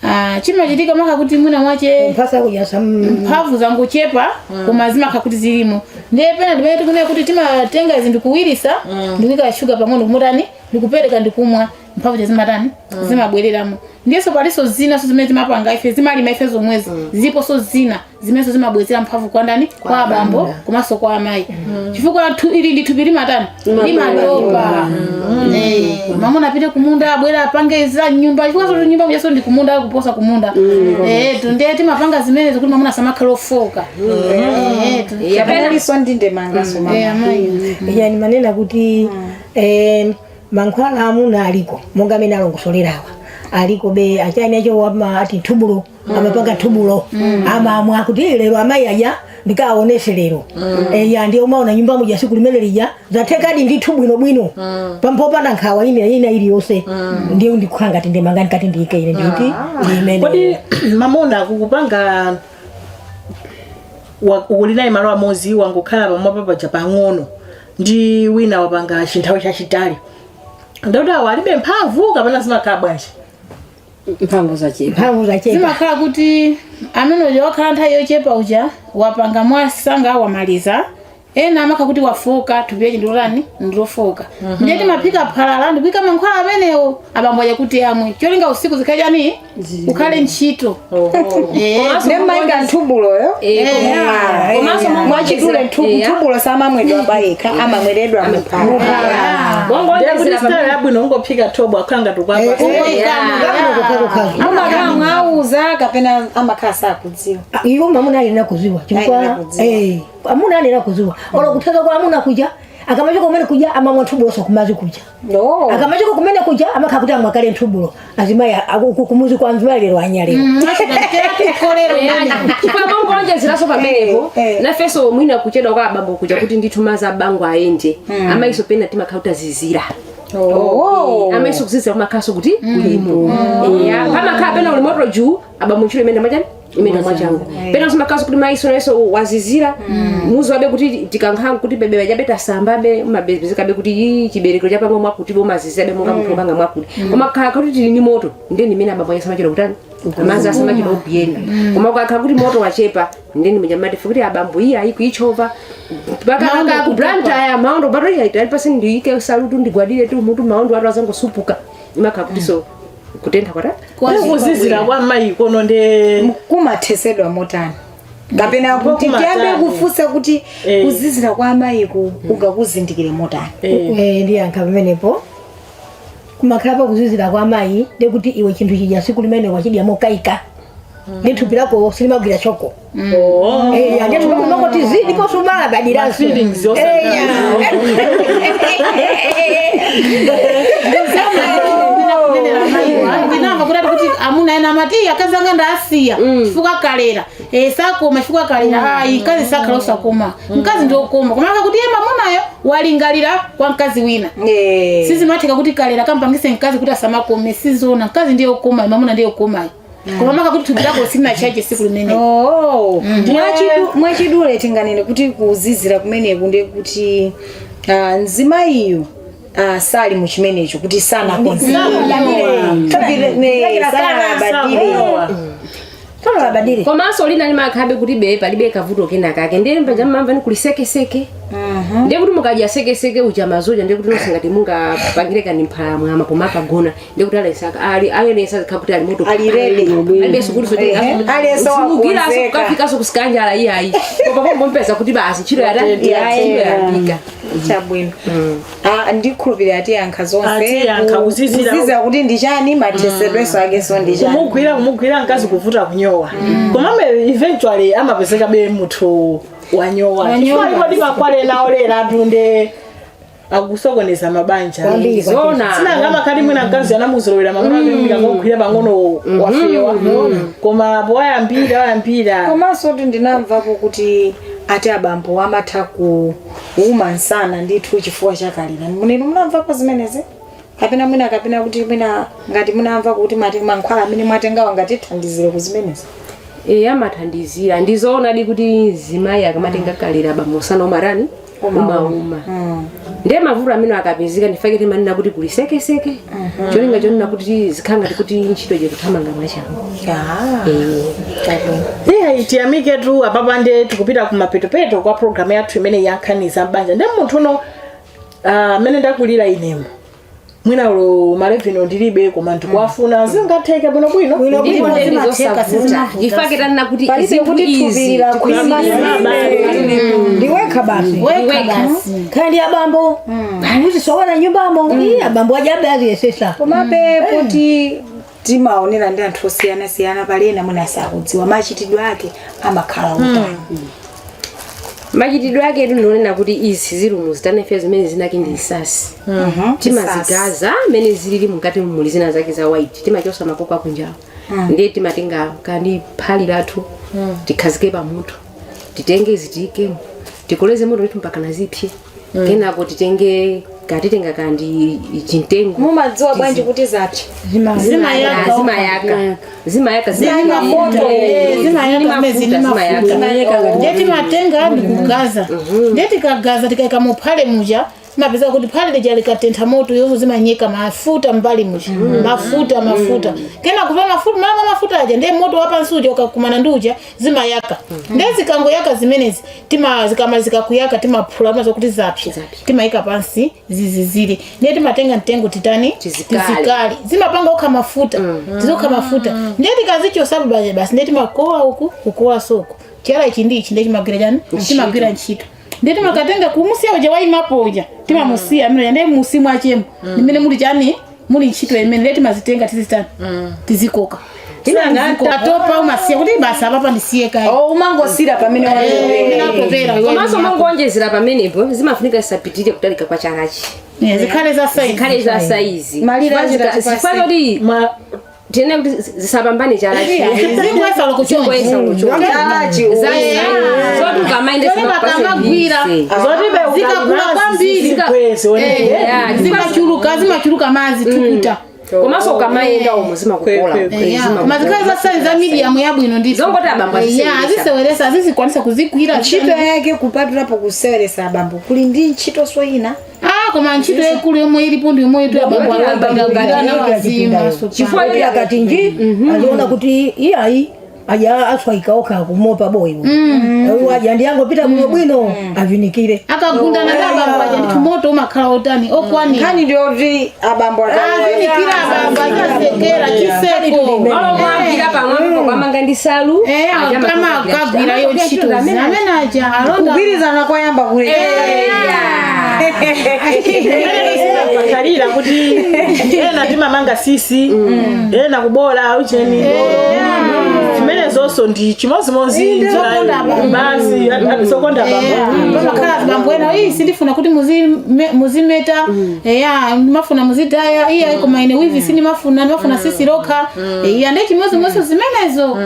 Ah, chimachitika maka kuti mwina mwache Mphasa kujasa. Mphamvu zangochepa, koma zimakha kuti zilimo. Ndiye pena ndimene tikunena kuti timatenga izi ndikuwirisa, ndikuyika shuga pang'ono, kumutani, ndikupereka, ndikumwa, mphamvu zimatani, zimabwereramo. Ndiyenso palinso zina so zimene timapanga ife, zimalima ife zomwezi. Ziliponso zina zimenso zimabwezera mphamvu kwa ndani? Kwa abambo komanso kwa amayi, chifukwa ili ndi thupi limatani, limatopa. Mamuna apite kumunda, abwera, apange za nyumba, chifukwa so nyumba mujaso ndi kumunda, kuposa kumunda. Ndiye timapanga zimenezo kuti mamuna asamakhala ofoka. Tu. Kapenaliso ndi ndemangaso mama. Amayi. Yani manena kuti mankhwala amuna aliko monga amene alongosolerawa, aliko be achani acho wama ati thubulo, amapanga thubulo, amamwa kuti lero amayi aja ndikaonese lero. Ya, ndiye umaona nyumba muja siku limene lija zathekadi ndithu bwinobwino, pampopanda nkhawa ina ina iliyonse. Ndiye ndikukhala ngati ndemanga ndikati ndiyike ine ndikuti ndi Kodi imene. Mamuna kukupanga uli naye malo amodzi, wangokhala pamwamba paja pang'ono, ndi wina wapanga chinthawi chachitali, ndikuti awo alibe mphamvu kapena zimakhala bwanji? Mphamvu zachepa. Mphamvu zachepa. Zimakhala kuti amene uja wakhala nthawi yochepa uja wapanga mwasanga, wamaliza. Ena amakha kuti wafoka, thupi yache ndilotani, ndilofoka. Ndiye timaphika phalala ndikuyika mankhwala amenewo, abambo aja kuti amwe, cholinga usiku zikhale chani, ukhale ntchito. Nemmayika nthubuloyo. Komanso Mwachidule, nthubulo samamwedwa payekha, amamweredwa muphala. Ndiye kuti style yabwino ungophika thobo, akhala ngati ukwapa. Amakhala mwauza kapena amakhala sakudziwa? Iwo mamuna alina kuziwa chifukwa Alina kudziwa. Amuna alina kuziwa olo kutheka kwa amuna kuja, akamachoka kumene kuja amamwa nthubulo so kumazi kuja. No. Akamachoka kumene kuja amakhala kuti amwa kale nthubulo. Azimayi kumuzi kwa mzimayi lero anyalero. Chifukwa mongonjezeraso pamenepo, nafenso mwina kuchedwa kwa abambo kuja kuti ndithu mazi abango ayende, amayiso pena timakhala kuti azizira. Amayiso kuzizira kumakhaso kuti kulimo. Eya, pamakhala pena uli moto juu, abambo ntchito imene mwachani, imene mwachangu, pena simakhaso kuti mayiso nayenso wazizira muzi wabe kuti tikankhangu kuti bebe bajabe tasambabe, umabezekabe kuti ii chibereko chapamwe mwakuti bomazizirabe monga munthu opanga mwakuti. Koma khala kuti tili ni moto, ndiye ndimene abambo asamachita kutani, amazi asamachita kupiyenda. Koma ukakhala kuti moto wachepa, ndeni mnyamati kuti abambo iye ayi kuichova pakaka ku Blantyre maondo bato iya itali pasi, ndiyike salutu, ndigwadire tu mutu, maondo atu azangosupuka, imakhala kuti so kutentha kwata. Kuzizira kwa mayi kono nde Kumathesedwa motani? Kapena kuti Kumatani. tiyambe kufunsa kuti kuzizira kwa amayiku ungakuzindikire motani? Ndiyankha pamenepo. Kumakhala pakuzizira kwa amayi ndekuti iwe chinthu chija siku limene wachidya mokaika, ndi thupi lako silimagwira choko. Ndiye thupi lako limangoti zidi ndiponso umalabadiranso. Feelings yosangalatsa. Ndinamva kuti ati kuti amuna ena amati, "Iya, akazi anga ndasiya chifukwa kalera sakoma, chifukwa kalera." Ayi, mkazi sakhala osakoma, mkazi ndiokoma. Koma kuti iye mamunayo walingalira kwa mkazi wina. Sizimatheka kuti kalera kampangise mkazi kuti asamakome, sizona. Mkazi ndiye okoma, mamuna ndiye okomayo, koma maka kuti thupi lako silina chache siku limene. Oh. Mwachidule tinganene kuti kuzizira kumeneku ndiye kuti mzimayiyu sali muchimenecho kuti sanakonzekere, sanalabadire. Sanalabadire. Komanso lina limakhabe kuti be palibe kavuto kena kake, ndiye mpaja mmamva ni kuli sekeseke, ndiye kuti mukadya sekeseke uja mazoja, ndiye kuti nonse ngati mungapangire kani mphala mwama pomakagona, ndiye kuti alesa ali ayenesa zikha kuti ali moto. Ali ready. Alibe sukulu so Aliyense wakonzeka. Kukafikaso kusikanjala iyayi, koma pombompeza kuti basi ntchito yata ntchito yayambika. Chabwino. Ndikhulupirira atiyankha zonse. Atiyankha kuzizira. Kuzizira kuti ndi chani, mathesedwenso akenso ndi chani. Kumugwira mkazi kuvuta kunyowa, komabe eventually amapezeka be munthu wanyowa, chifukwa alipo ndi makwale nawo lera atunde akusokoneza mabanja. Kwambiri. Zona. Sinanga amakhati mwina mkazi anamuzolowera mamuna akangogwira pang'ono wafewa, koma powayambira wayambira. Komanso kuti ndinamvapo kuti ati abambo amatha kuuma msana ndithu chifukwa chakalira. Munenu munamvapo zimenezi kapena mwina, kapena kuti mwina ngati munamva kuti mati mankhwala amene mwatengawo ngatithandizire ku zimenezi? Amathandizira, ndizoonadi kuti zimayi akamatenga kalera, abambo msana umatani? Umauma. Ndiye mavuto amene akapezeka, ndifake timanena kuti kuli sekeseke, cholinga chonena kuti zikhala ngati kuti ntchito chikuthamanga mwachangu. Iya, tiyamike tu apapa. Nde tikupita kumapetopeto kwa programu yathu imene yankhaniza mbanja. Nde munthu uno, amene ndakulira inemo, mwina ulo ma 11 ndilibe, koma ndikuwafuna, zingatheke bwinobwino? Ndipo ndeni Zimatheka, zosavuta. sizimavuta. Ifake tanena kuti Palibe zinthu kuti izi thupi lakhwima. Ndiwekha basi. Wekha basi. Kandi abambo muzisowana nyumbamo, iye abambo ajabe aziyesesa. Komabe poti timaonera ndi anthu osiyanasiyana, pali ena mwina sakudziwa machitidwe ake amakhala utani. Machitidwe ake ndinonena kuti izi zilumu zitanefe zimene zinaki ndi isasi, timazigaza mmene zilili mukati, muli zina zake za white, timachosa makoko akunjawo. Ndiye timatenga kandi phali lathu, tikhazike pamutu, titenge izi tiyikemo, tikoleze moto ndithu mpaka nazipye. Kenako titenge, katitenga kandi chimtengo. Mumadziwa bwanji kuti zapsa? Zimayaka. Zimayaka, zimayaka. Zimayaka. Zimayaka mmene zili mafuta. Ndiye timatenga ndikugaza, ndiye tikagaza tikaika muphale muja, mapeza kuti phale lija likatentha moto, yozo zimanyeka mafuta mbali muja, mafuta mafuta. Kena kupa mafuta mala mafuta aja, ndiye moto wapansi uja ukakumana ndi uja zimayaka. Ndiye zikangoyaka zimenezi, tima zikama zikakuyaka timaphula, timaza kuti zapsa, timayika pansi ziziziri. Ndiye timatenga mtengo titani? Tizikale. Tizikale, zimapanga okha mafuta, tizokha mafuta. Ndiye tikazichosapo basi, ndiye timakowa uku, kukowa soko chala ichi ndi ichi, ndiye chimagwira chani? Chimagwira ntchito. Ndiye timakatenga kumusiya uja wayimapo uja, timamusiya amene, ndiye musimu achemo nimene muli chani, muli ntchito imene. Ndiye timazitenga, tizitani? Tizikoka. Atopa umasiya kuti basi apapa ndisiye kayi. Oh, umangosira pamene Atopera. Komanso mongonjezera pamenepo, zimafunika zisapitire kutalika kwa chalachi. Zikhale za size. Zikhale za saizi. Malire achita chipasi. Zifana kuti tiyene kuti zisapambane chalachi. Zingwesa lokuchonja. Zingwesa lokuchonja. Chalachi. Zoti ukamaende Kamagwira. Zikakula kwambiri. Zimachuluka, zimachuluka mazi tukuta. Komanso ukamayenda umo zimakukola. Koma zikhale za size za medium yabwino ndithu. Zongoti abambo aziseweresa. Aziseweresa, azizikwanisa kuzigwira. Ntchito yake, kupatulapo kuseweresa abambo, kuli ndi ntchito so ina? Ah, koma ntchito yaikulu yomwe ilipo ndi yomwe itu abambo akagwira. Chifukwa Kuti akati nji aziona kuti iyayi, aja aswaika okha kumopa boyi uyu, aja ndiyangopita bwino bwino avinikire. Akagundana ndi abambo aja ndithu, moto umakhala otani, okwanira. Nkhani ndiyoti abambo Avinikira abambo, achasekera chiseko. Malo mwagwira pamwambo kwamanga ndi salu. Kama akagwira iyo ntchito amene aja alonda. Kugwirizana koyamba kule. Pakalira kuti ena timamanga sisi, ena kubola ucheni, zimene zonso ndi chimozimozi basi, zokonda bambo. Pamakhala abambo ena, iyi sindifuna kuti muzimeta, eya, ndimafuna muzidaya, iya, koma ine weave sindimafuna, ndimafuna sisi lokha, iya, ndi chimozimozi zimenezo.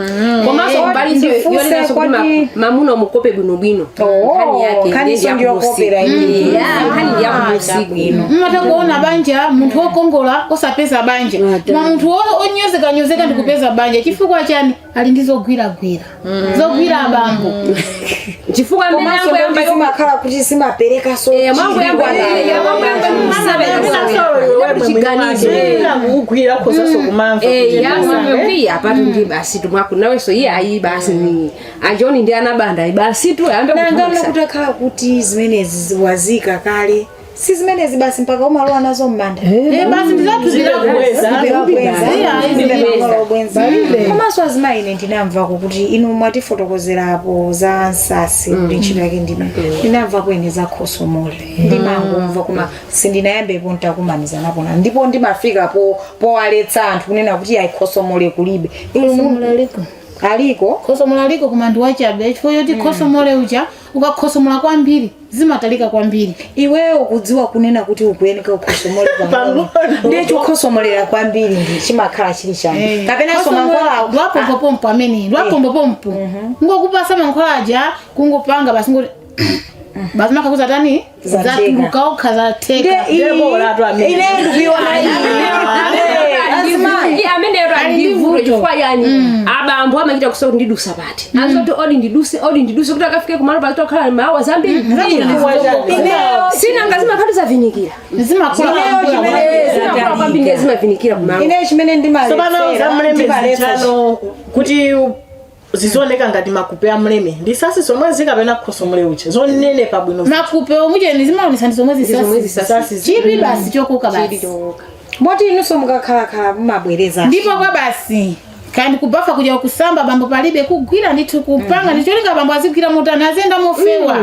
Komanso mbaliso Ndifuse yonenaso kuti mamuna umukope bwinobwino. Oh, Nkhani yake nkhaniso ndi ndiyokopera iyi. Yeah, nkhani ndi yakubusiku. Mmata kuona banja, munthu wokongola osapeza banja, ma munthu onyozeka nyozeka ndikupeza banja. Chifukwa chani? Ali ndi zogwiragwira, zogwira abambo. Chifukwa amene Komanso angoyamba ndoti zimakhala kuti zimapereka so mwangu yamba mwangu yamba chiganizo. Kugwira khozaso kumamva. Yamwe apatu ndi basi tumwako nawenso iye ayi basi ni anjoni ndi anabanda basi tu ayambe nanga kuthamangisa. kutakhala kuti zimenezi wazika kale, si zimenezi basi mpaka umalowa nazo m'manda. Basi ndizatuzira. Komanso azimayi, ine ndinamvako kuti inu mwatifotokozerapo za nsasi kuti ntchito yake ndime, ndinamvako ine za khosomole, ndimangomva koma sindinayambepo ntakumaniza napona, ndipo ndimafika powaletsa anthu kunena kuti ayi, khosomole kulibe. Inu aliko? Khosomola aliko, koma ndi wachabe, chifukwa choti khosomole uja ukakhosomola kwambiri zimatalika kwambiri. Iweyo ukudziwa kunena kuti ukuyeneka ukhosomole pang'ono, ndiye chokhosomolera kwambiri ndi chimakhala chili chani, kapenanso mankhwala? Lwapompopompo amene lwapompopompo ngokupasa mankhwala aja, kungopanga basi, ngoti basi makakuza tani. Zateka. Zatuluka okha, zateka. Ndiye bola atu amene. Ine ndikuiona. Iye ameneyo. Ali ndi vuto chifukwa yani abambo amachita kusowa kuti ndidusa pati azoti odi ndiduse, odi ndiduse kuti akafike kumalo pazitokhala mawa zambiri. Sinanga zimakhatu zavinikira. Zimakula. Zimakula kwambiri, ndiye zimavinikira kumalo. Ine chimene Tsopano za mleme ndimaletsa zichano kuti zizioneka ngati makupe a mleme ndi sasi zomwe zikapena khosomole uche zonenepa bwino. Makupe omucheni zimaonesa ndi zomwe zomwe zisasi. Zisasi. Chidwi basi chokoka basi. Moti inunso mukakhalakhala mumabwereza? Ndipo kwa basi kandi kubafa kuja kusamba bambo palibe kugwira ndithu kupanga ndicholinga bambo azigwira motani aziyenda mofewa.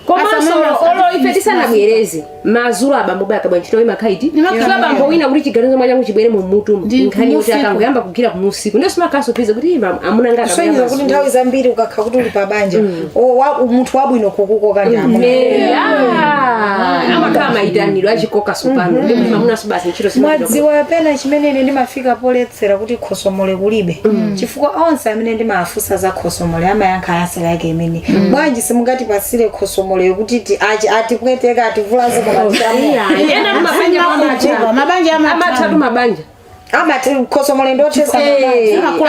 Komanso Asamama- olo ife tisanabwereze mazulu abambo bakabwa ntchito imakhaiti Imakhala. chifukwa bambo wina kuti chiganizo mwachangu chibwere mumutu Ndi nkhani yoti kumusiku. akangoyamba kugwira kumusiku ndiyo simakhaso kuti ima amuna nga Kusonyeza kuti nthawi zambiri ukakhala kuti uli pabanja munthu wabwino kukukoka ndi amuna. Amakhala maitanidwe achikoka sopano ndi kuti mamunaso basi ntchito simachita. Mwadziwa pena chimene ine ndimafika poletsera kuti khosomole kulibe, chifukwa onse amene ndimafunsa za khosomole amayankha answer yake imene, bwanji simungatipasire khosomole kuti atipweteka, ativulaze, koma titamu Ena mabanja Zimakupa, mabanja amatha. amathatu mabanja. Amati khosomole ndothesa.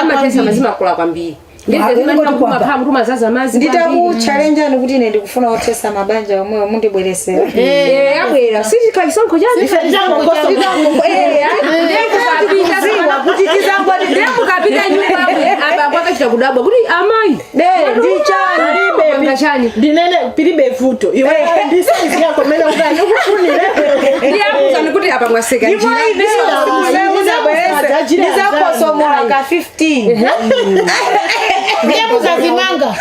Amatesa mazimakula kwambiri. Ndizimapha mtu mazaza mazi. Nditakuchalenjani kuti ine ndikufuna othesa mabanja omwewo mundibweresera. Abwera sichikhachisonkho chani. Kuti tizangoti Ndemukapita nyumba abambo akachita kudabwa kuti amayi ndichani? Chani? Ndinene pilibe vuto iwe ndi size yako mene ukani ukufunire. Ndiyakuzani kuti apa mwaseka Ndipo njira. ine ndizakhosomola ka 15. Ndiye muzazimanga,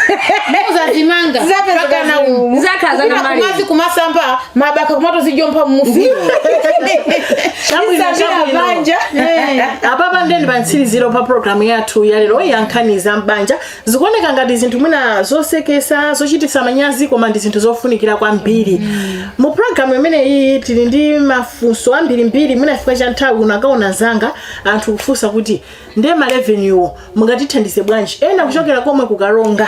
muzazimanga. Zizapeza Pakana umu. Zakhaza Kupita na mali. kumazi kumasamba mabaka kumatozijompa mumufi. Chabwino, chabwino. Banja. Apapa ndeni pa mtsiriziro pa programu yathu yalero ya nkhani za mbanja. Zikuoneka ngati zinthu mwina zosekesa, zochititsa manyazi, koma ndi zinthu zofunikira kwambiri. Mu programu imeneyi tili ndi mafunso ambirimbiri. Mwina chifukwa cha nthawi unakaona zanga anthu kufunsa kuti ndiye ma revenue mungatithandize bwanji, ena kuchokera komwe kukalonga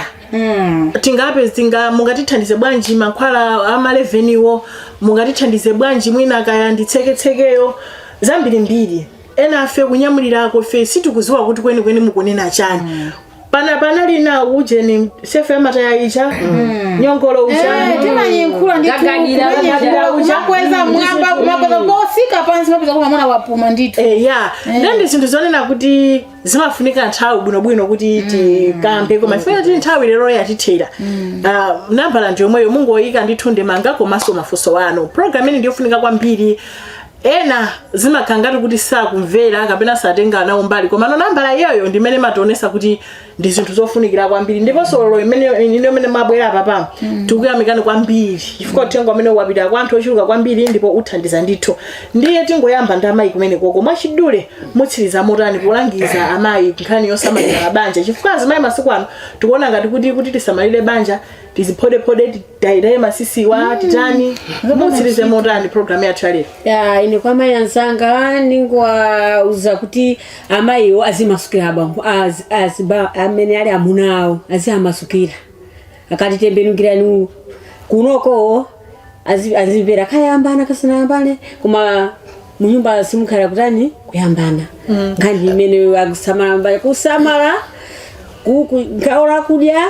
tingape tinga mungatithandize bwanji mankhwala ama revenue, mungatithandize bwanji mwina kaya nditseketsekeyo, zambirimbiri. Ena afe kunyamulirako fe sitikuziwa kuti kwenikweni mukunena chani. Pana panali na ujeni sefe amataya icha nyongolo ucha. Timanyenkhula ndithu. Gagadira, kumanyenkhula, gagadira. Kumakweza mwamba, kumakweza kosika pansi mapeza kuti mwamuna wapuma ndithu. Ya, then zinthu zonena kuti zimafunika nthawi bwinobwino kuti tikambe, koma ifuna tili nthawi lero yatithera. Ah, nambala ndi yomweyo, mungoyika ndithu ndemanga komanso mafunso anu. Program ini ndiyofunika kwambiri. Ena zimakhala ngati kuti sakumvera kapena satenga nawo mbali, koma no nambala iyoyo ndimene mationesa kuti ndi zinthu zofunikira kwambiri. Ndiponso lero imene ine imene mabwera apapa tikuyamikani kwambiri chifukwa uthenga umene wapita kwa anthu ochuluka kwambiri ndipo uthandiza ndithu. Ndiye tingoyamba ndi amayi kumene koko. Mwachidule mutsiriza motani kulangiza amayi nkhani yosamalira mabanja? Chifukwa azimayi masiku ano tikuona ngati kuti tisamalire banja tiziphodephode, titayitaye masisiwa, titani. Mutsirize motani programu yathu yalero? Ya, ine kwa amayi anzanga ningwauza kuti amayiwo azimasukira abambo amene ali amuna awo, aziamasukira akati tembenukirani kunoko, azimvera kayambana kasanayambane, koma munyumba simukhala kutani kuyambana. Nkhani imene akusamala kusamala gawo lakudya,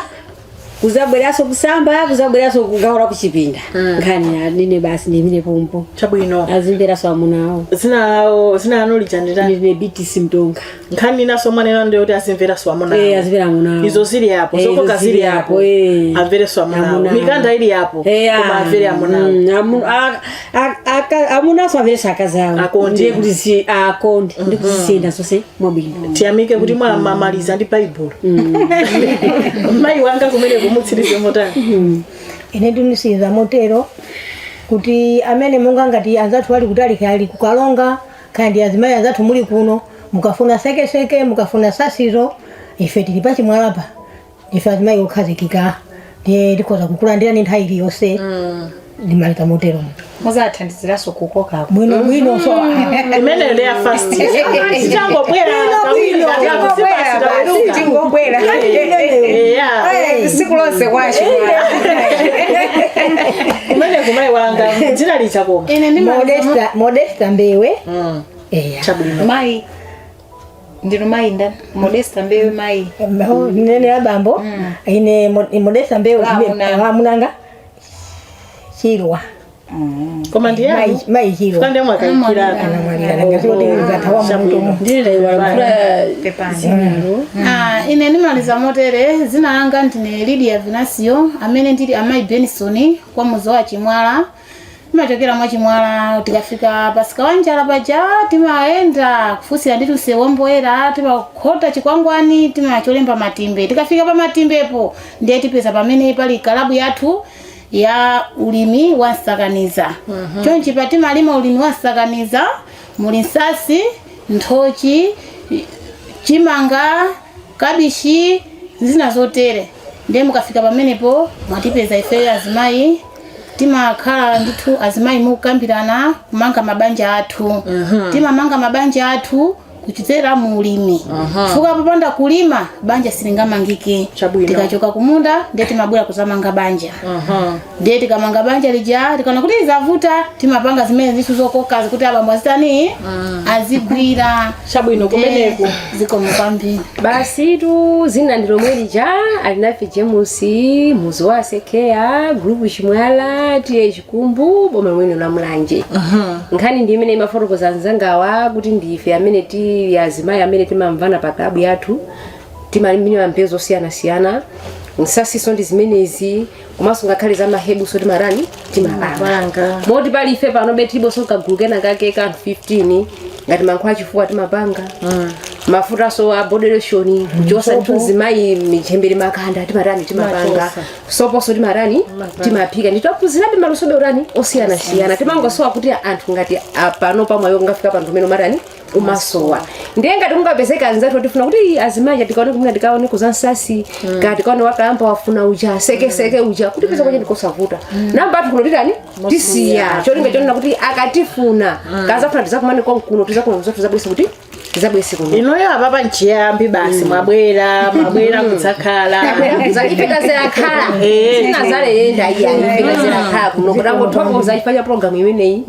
kuzabweranso kusamba, kuzabweranso kugawo la kuchipinda. Nkhani nine basi ndimine pompo. Chabwino. Azimveranso amuna awo. Zina lawo, zina lanu lija nditani? Ndine BTC Mtonga. Nkhani inaso mwanena ndiyo kuti azimveranso amuna Eh, awo. azimvera amuna awo. Izo zili apo. Eh, Zokoka izo zili apo, eh. amverenso amuna awo. Amuna awo. Mikanda ili apo, Eh, koma amvere amuna awo. Amunaso amverenso akazi awo. Akonde. Ndiye kuti akonde ndi kuzisiyenda zonse mwabwino. Tiyamike kuti mwamaliza ndi Baibulo. Mayi wanga kumene kumutsirize motani? Ine ndinisiza motero kuti amene monga ngati anzathu ali kutali, kali kukalonga, kandi azimayi anzathu muli kuno, mukafuna sekeseke, mukafuna sasizo, ife tili pachimwalapa. Ife azimayi okhazikika ndiye tikhoza kukulandirani nthawi iliyonse. Ndimaliza motero. Muzathandiziranso kukokako? Bwino bwino so. Imeneyo ndi ya fast, tichangobwera. Tingobwera basi, tingobwera. Siku lonse kwacho. Kumene kumayi wanga dzina lija koma? Ine ndimaliza Modesta, Modesta Mbewe, eya. Chabwino. Mayi. Ndinu mayi ndani? Modesta Mbewe mayi. Nene la bambo ine Modesta Mbewe. Lamunanga. Lamunanga Chilwa. Koma ndi yanu? Mayi Chilwa. Kandi mwakayikirako. Anamwalira nangazoti zathawa mutu. Ndine ndayiwala. Pepani. Ah, ine ndimaliza motere. Zina langa ndine Lydia Venasio, amene ndili amayi Benson kwa muzi wa Chimwala. Timachokera mwa Chimwala. Tikafika pasika wanjala paja, timayenda kufunsira ndi msewu womboera, timakhota chikwangwani timacholemba Matimbe. Tikafika pa Matimbepo ndiye tipeza pamene pali kalabu yathu ya ulimi wa nsakaniza. Chonchi patimalima ulimi wa nsakaniza, muli nsasi, nthochi, chimanga, kabichi, zina zotere. Ndiye mukafika pamenepo mwatipeza ifeyo azimayi. Timakhala ndithu azimayi mukukambirana kumanga mabanja athu. Timamanga mabanja athu kuchitera mu ulimi, chifukwa popanda kulima banja silingamangike. Chabwino. Tikachoka kumunda ndiye timabwera kuzamanga banja. Ndiye tikamanga banja lija, tikaona kuti zavuta, timapanga zimene zithu zokokazi kuti abambo azitani, azigwira. Chabwino. Ndiye Kumeneku. Zikomo kwambiri. Basi tu, zina ndi lomwe lija, Alinafe James, muzi wa Sekeya, group Chimwala, T/A Chikumbu, boma mwene la Mulanje. Nkhani ndi imene imafotokoza mzangawa kuti ndife amene tili azimayi amene timamvana pa klabu yathu, timalima mbewu zosiyanasiyana, nsasiso ndi zimenezi, komanso ngakhale za mahebuso timarani, timapanga. Moti pali ife pano betibonso kagulu kena kake ka anthu 15, ngati mankhwala chifuwa timapanga, mafutaso a body lotion, kuchosa ndithu mzimayi michembere makanda timatani, timapanga, soposo timatani, timaphika. Nditophunzirabe malusobe utani osiyanasiyana. Timangosowa kuti anthu ngati apano pamwayo ungafika panthu umene umatani, umasowa. Ndiye ngati kungapezeka anzathu otifuna kuti azimayi tikaone kumene, tikaone kuzansasi, kati tikaone wakalamba wafuna uja sekeseke uja, kuti peza kwache ndikosavuta. Namba athu kuno titani, tisiya cholinga chonena kuti akatifuna kazafuna tizakumane konkuno, tizakuno tizabwese kuti tizabwese kuno. Inuyo apapa nchiyambi basi, mwabwera kudzakhala. Ife tazerakhala, sinazaleyenda iya, ife tazerakhala kuno. Kutangothokoza chifukwa cha programu imeneyi,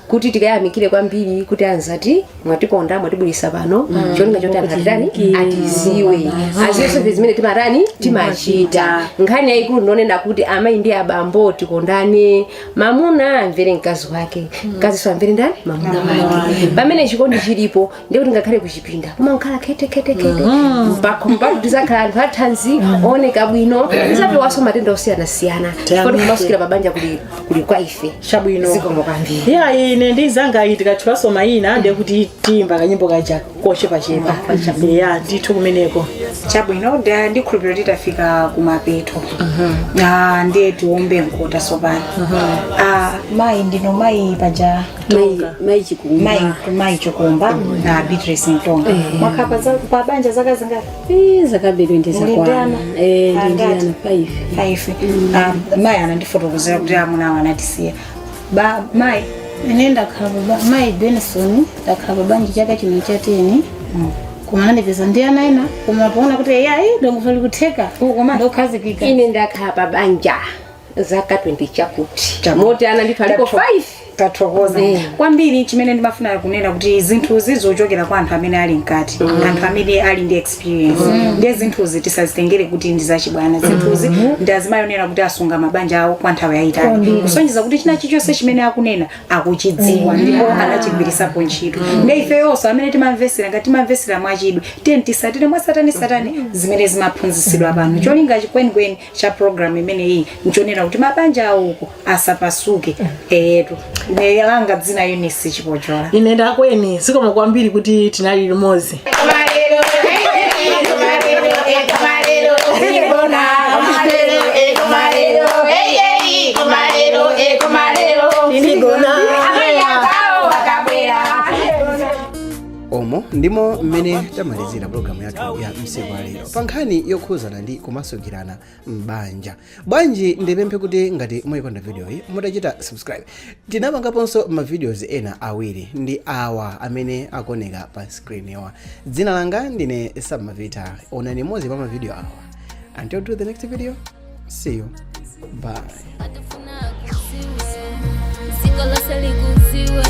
kuti tikayamikire kwambiri kuti anzati mwatikonda, mwatibwirisa pano, cholinga choti anthu atitani, atiziwe, aziwenso ife zimene timatani, timachita. Nkhani yayikulu ndonena kuti amayi ndi abambo tikondane, mamuna amvere mkazi wake, mkazinso amvere ndani, mamuna wake. Pamene chikondi chilipo, ndiye kuti ngakhale kuchipinda kumakhala khete khete khete, mpaka mpaka tizakhala anthu athanzi, ooneka bwino, tizapewanso matenda osiyanasiyana, chifukwa tikumasukira pabanja kuli kwa ife. Chabwino. Zikomo kwambiri. Ya, ine ndi zanga iyi tikatchulaso mayina, ndiye kuti tiyimba kanyimbo kaja kochepachepa. Ya, ndithu kumeneko. Chabwino, ndikhulupirira kuti tafika kumapeto. Ah, ndiye tiwombe mkota sopano. Ah, mayi, ndino mayi paja? Mayi Chikumba. Mayi Chikumba na Beatrice Mtonga, mwakhala pa banja zaka zingati? Zaka 20 Muli zakwana. ndana? Eh, ndi Angati? ndiyana 5. 5. Ah, mayi anandifotokozera kuti amuna awo anatisiya. Ba mayi? Ine ndakhala baba mayi Benson, ndakhala pabanja chaka chino cha 10, koma nandipeza ndi ana ena, koma poona kuti eyayi, dongosolo likutheka, ndokhazikika. Ine ndakhala pabanja zaka 20 chakuti, moti ana ndithu aliko 5. Tathokoza kwambiri. Chimene ndimafuna kunena kuti zinthuzi zochokera kwa anthu amene ali mkati, anthu amene ali ndi experience. Ndiye zinthuzi tisazitengere kuti ndi zachibwana. Zinthuzi ndi azimayi onena kuti asunga mabanja awo kwa nthawi yayitali, kusonyeza kuti china chilichonse chimene akunena akuchidziwa ndipo anachigwirisapo ntchito. Ndiye ifeyonso amene timamvesera, ngati timamvesera mwachidwi, tiye tisatire mwasatani satani zimene zimaphunzitsidwa pano. Cholinga chikwenikweni cha program imeneyi nchonena kuti mabanja awoko asapasuke. Eyetu, ine langa dzina Eunice Chipochola. Ine ndakweni. Zikomo kwambiri kuti tinali limodzi. Kumalero, kumalero, kumalero, kumalero, kumalero, kumalero, kumalero. Akabwera. Omo ndimo mmene tamalizira pologalamu yathu ya msiku wa lero pa nkhani yokhuzana ndi kumasukirana m'banja. Bwanji ndipemphe kuti ngati mwayikonda video iyi mutachita subscribe. Tinapangaponso ma videos ena awiri, ndi awa amene akuoneka pa screen yawa. Dzina langa ndine Samavita. Onani imodzi pa mavideo awa. Until to the next video, see you, bye. Dziko lonse likudziwe.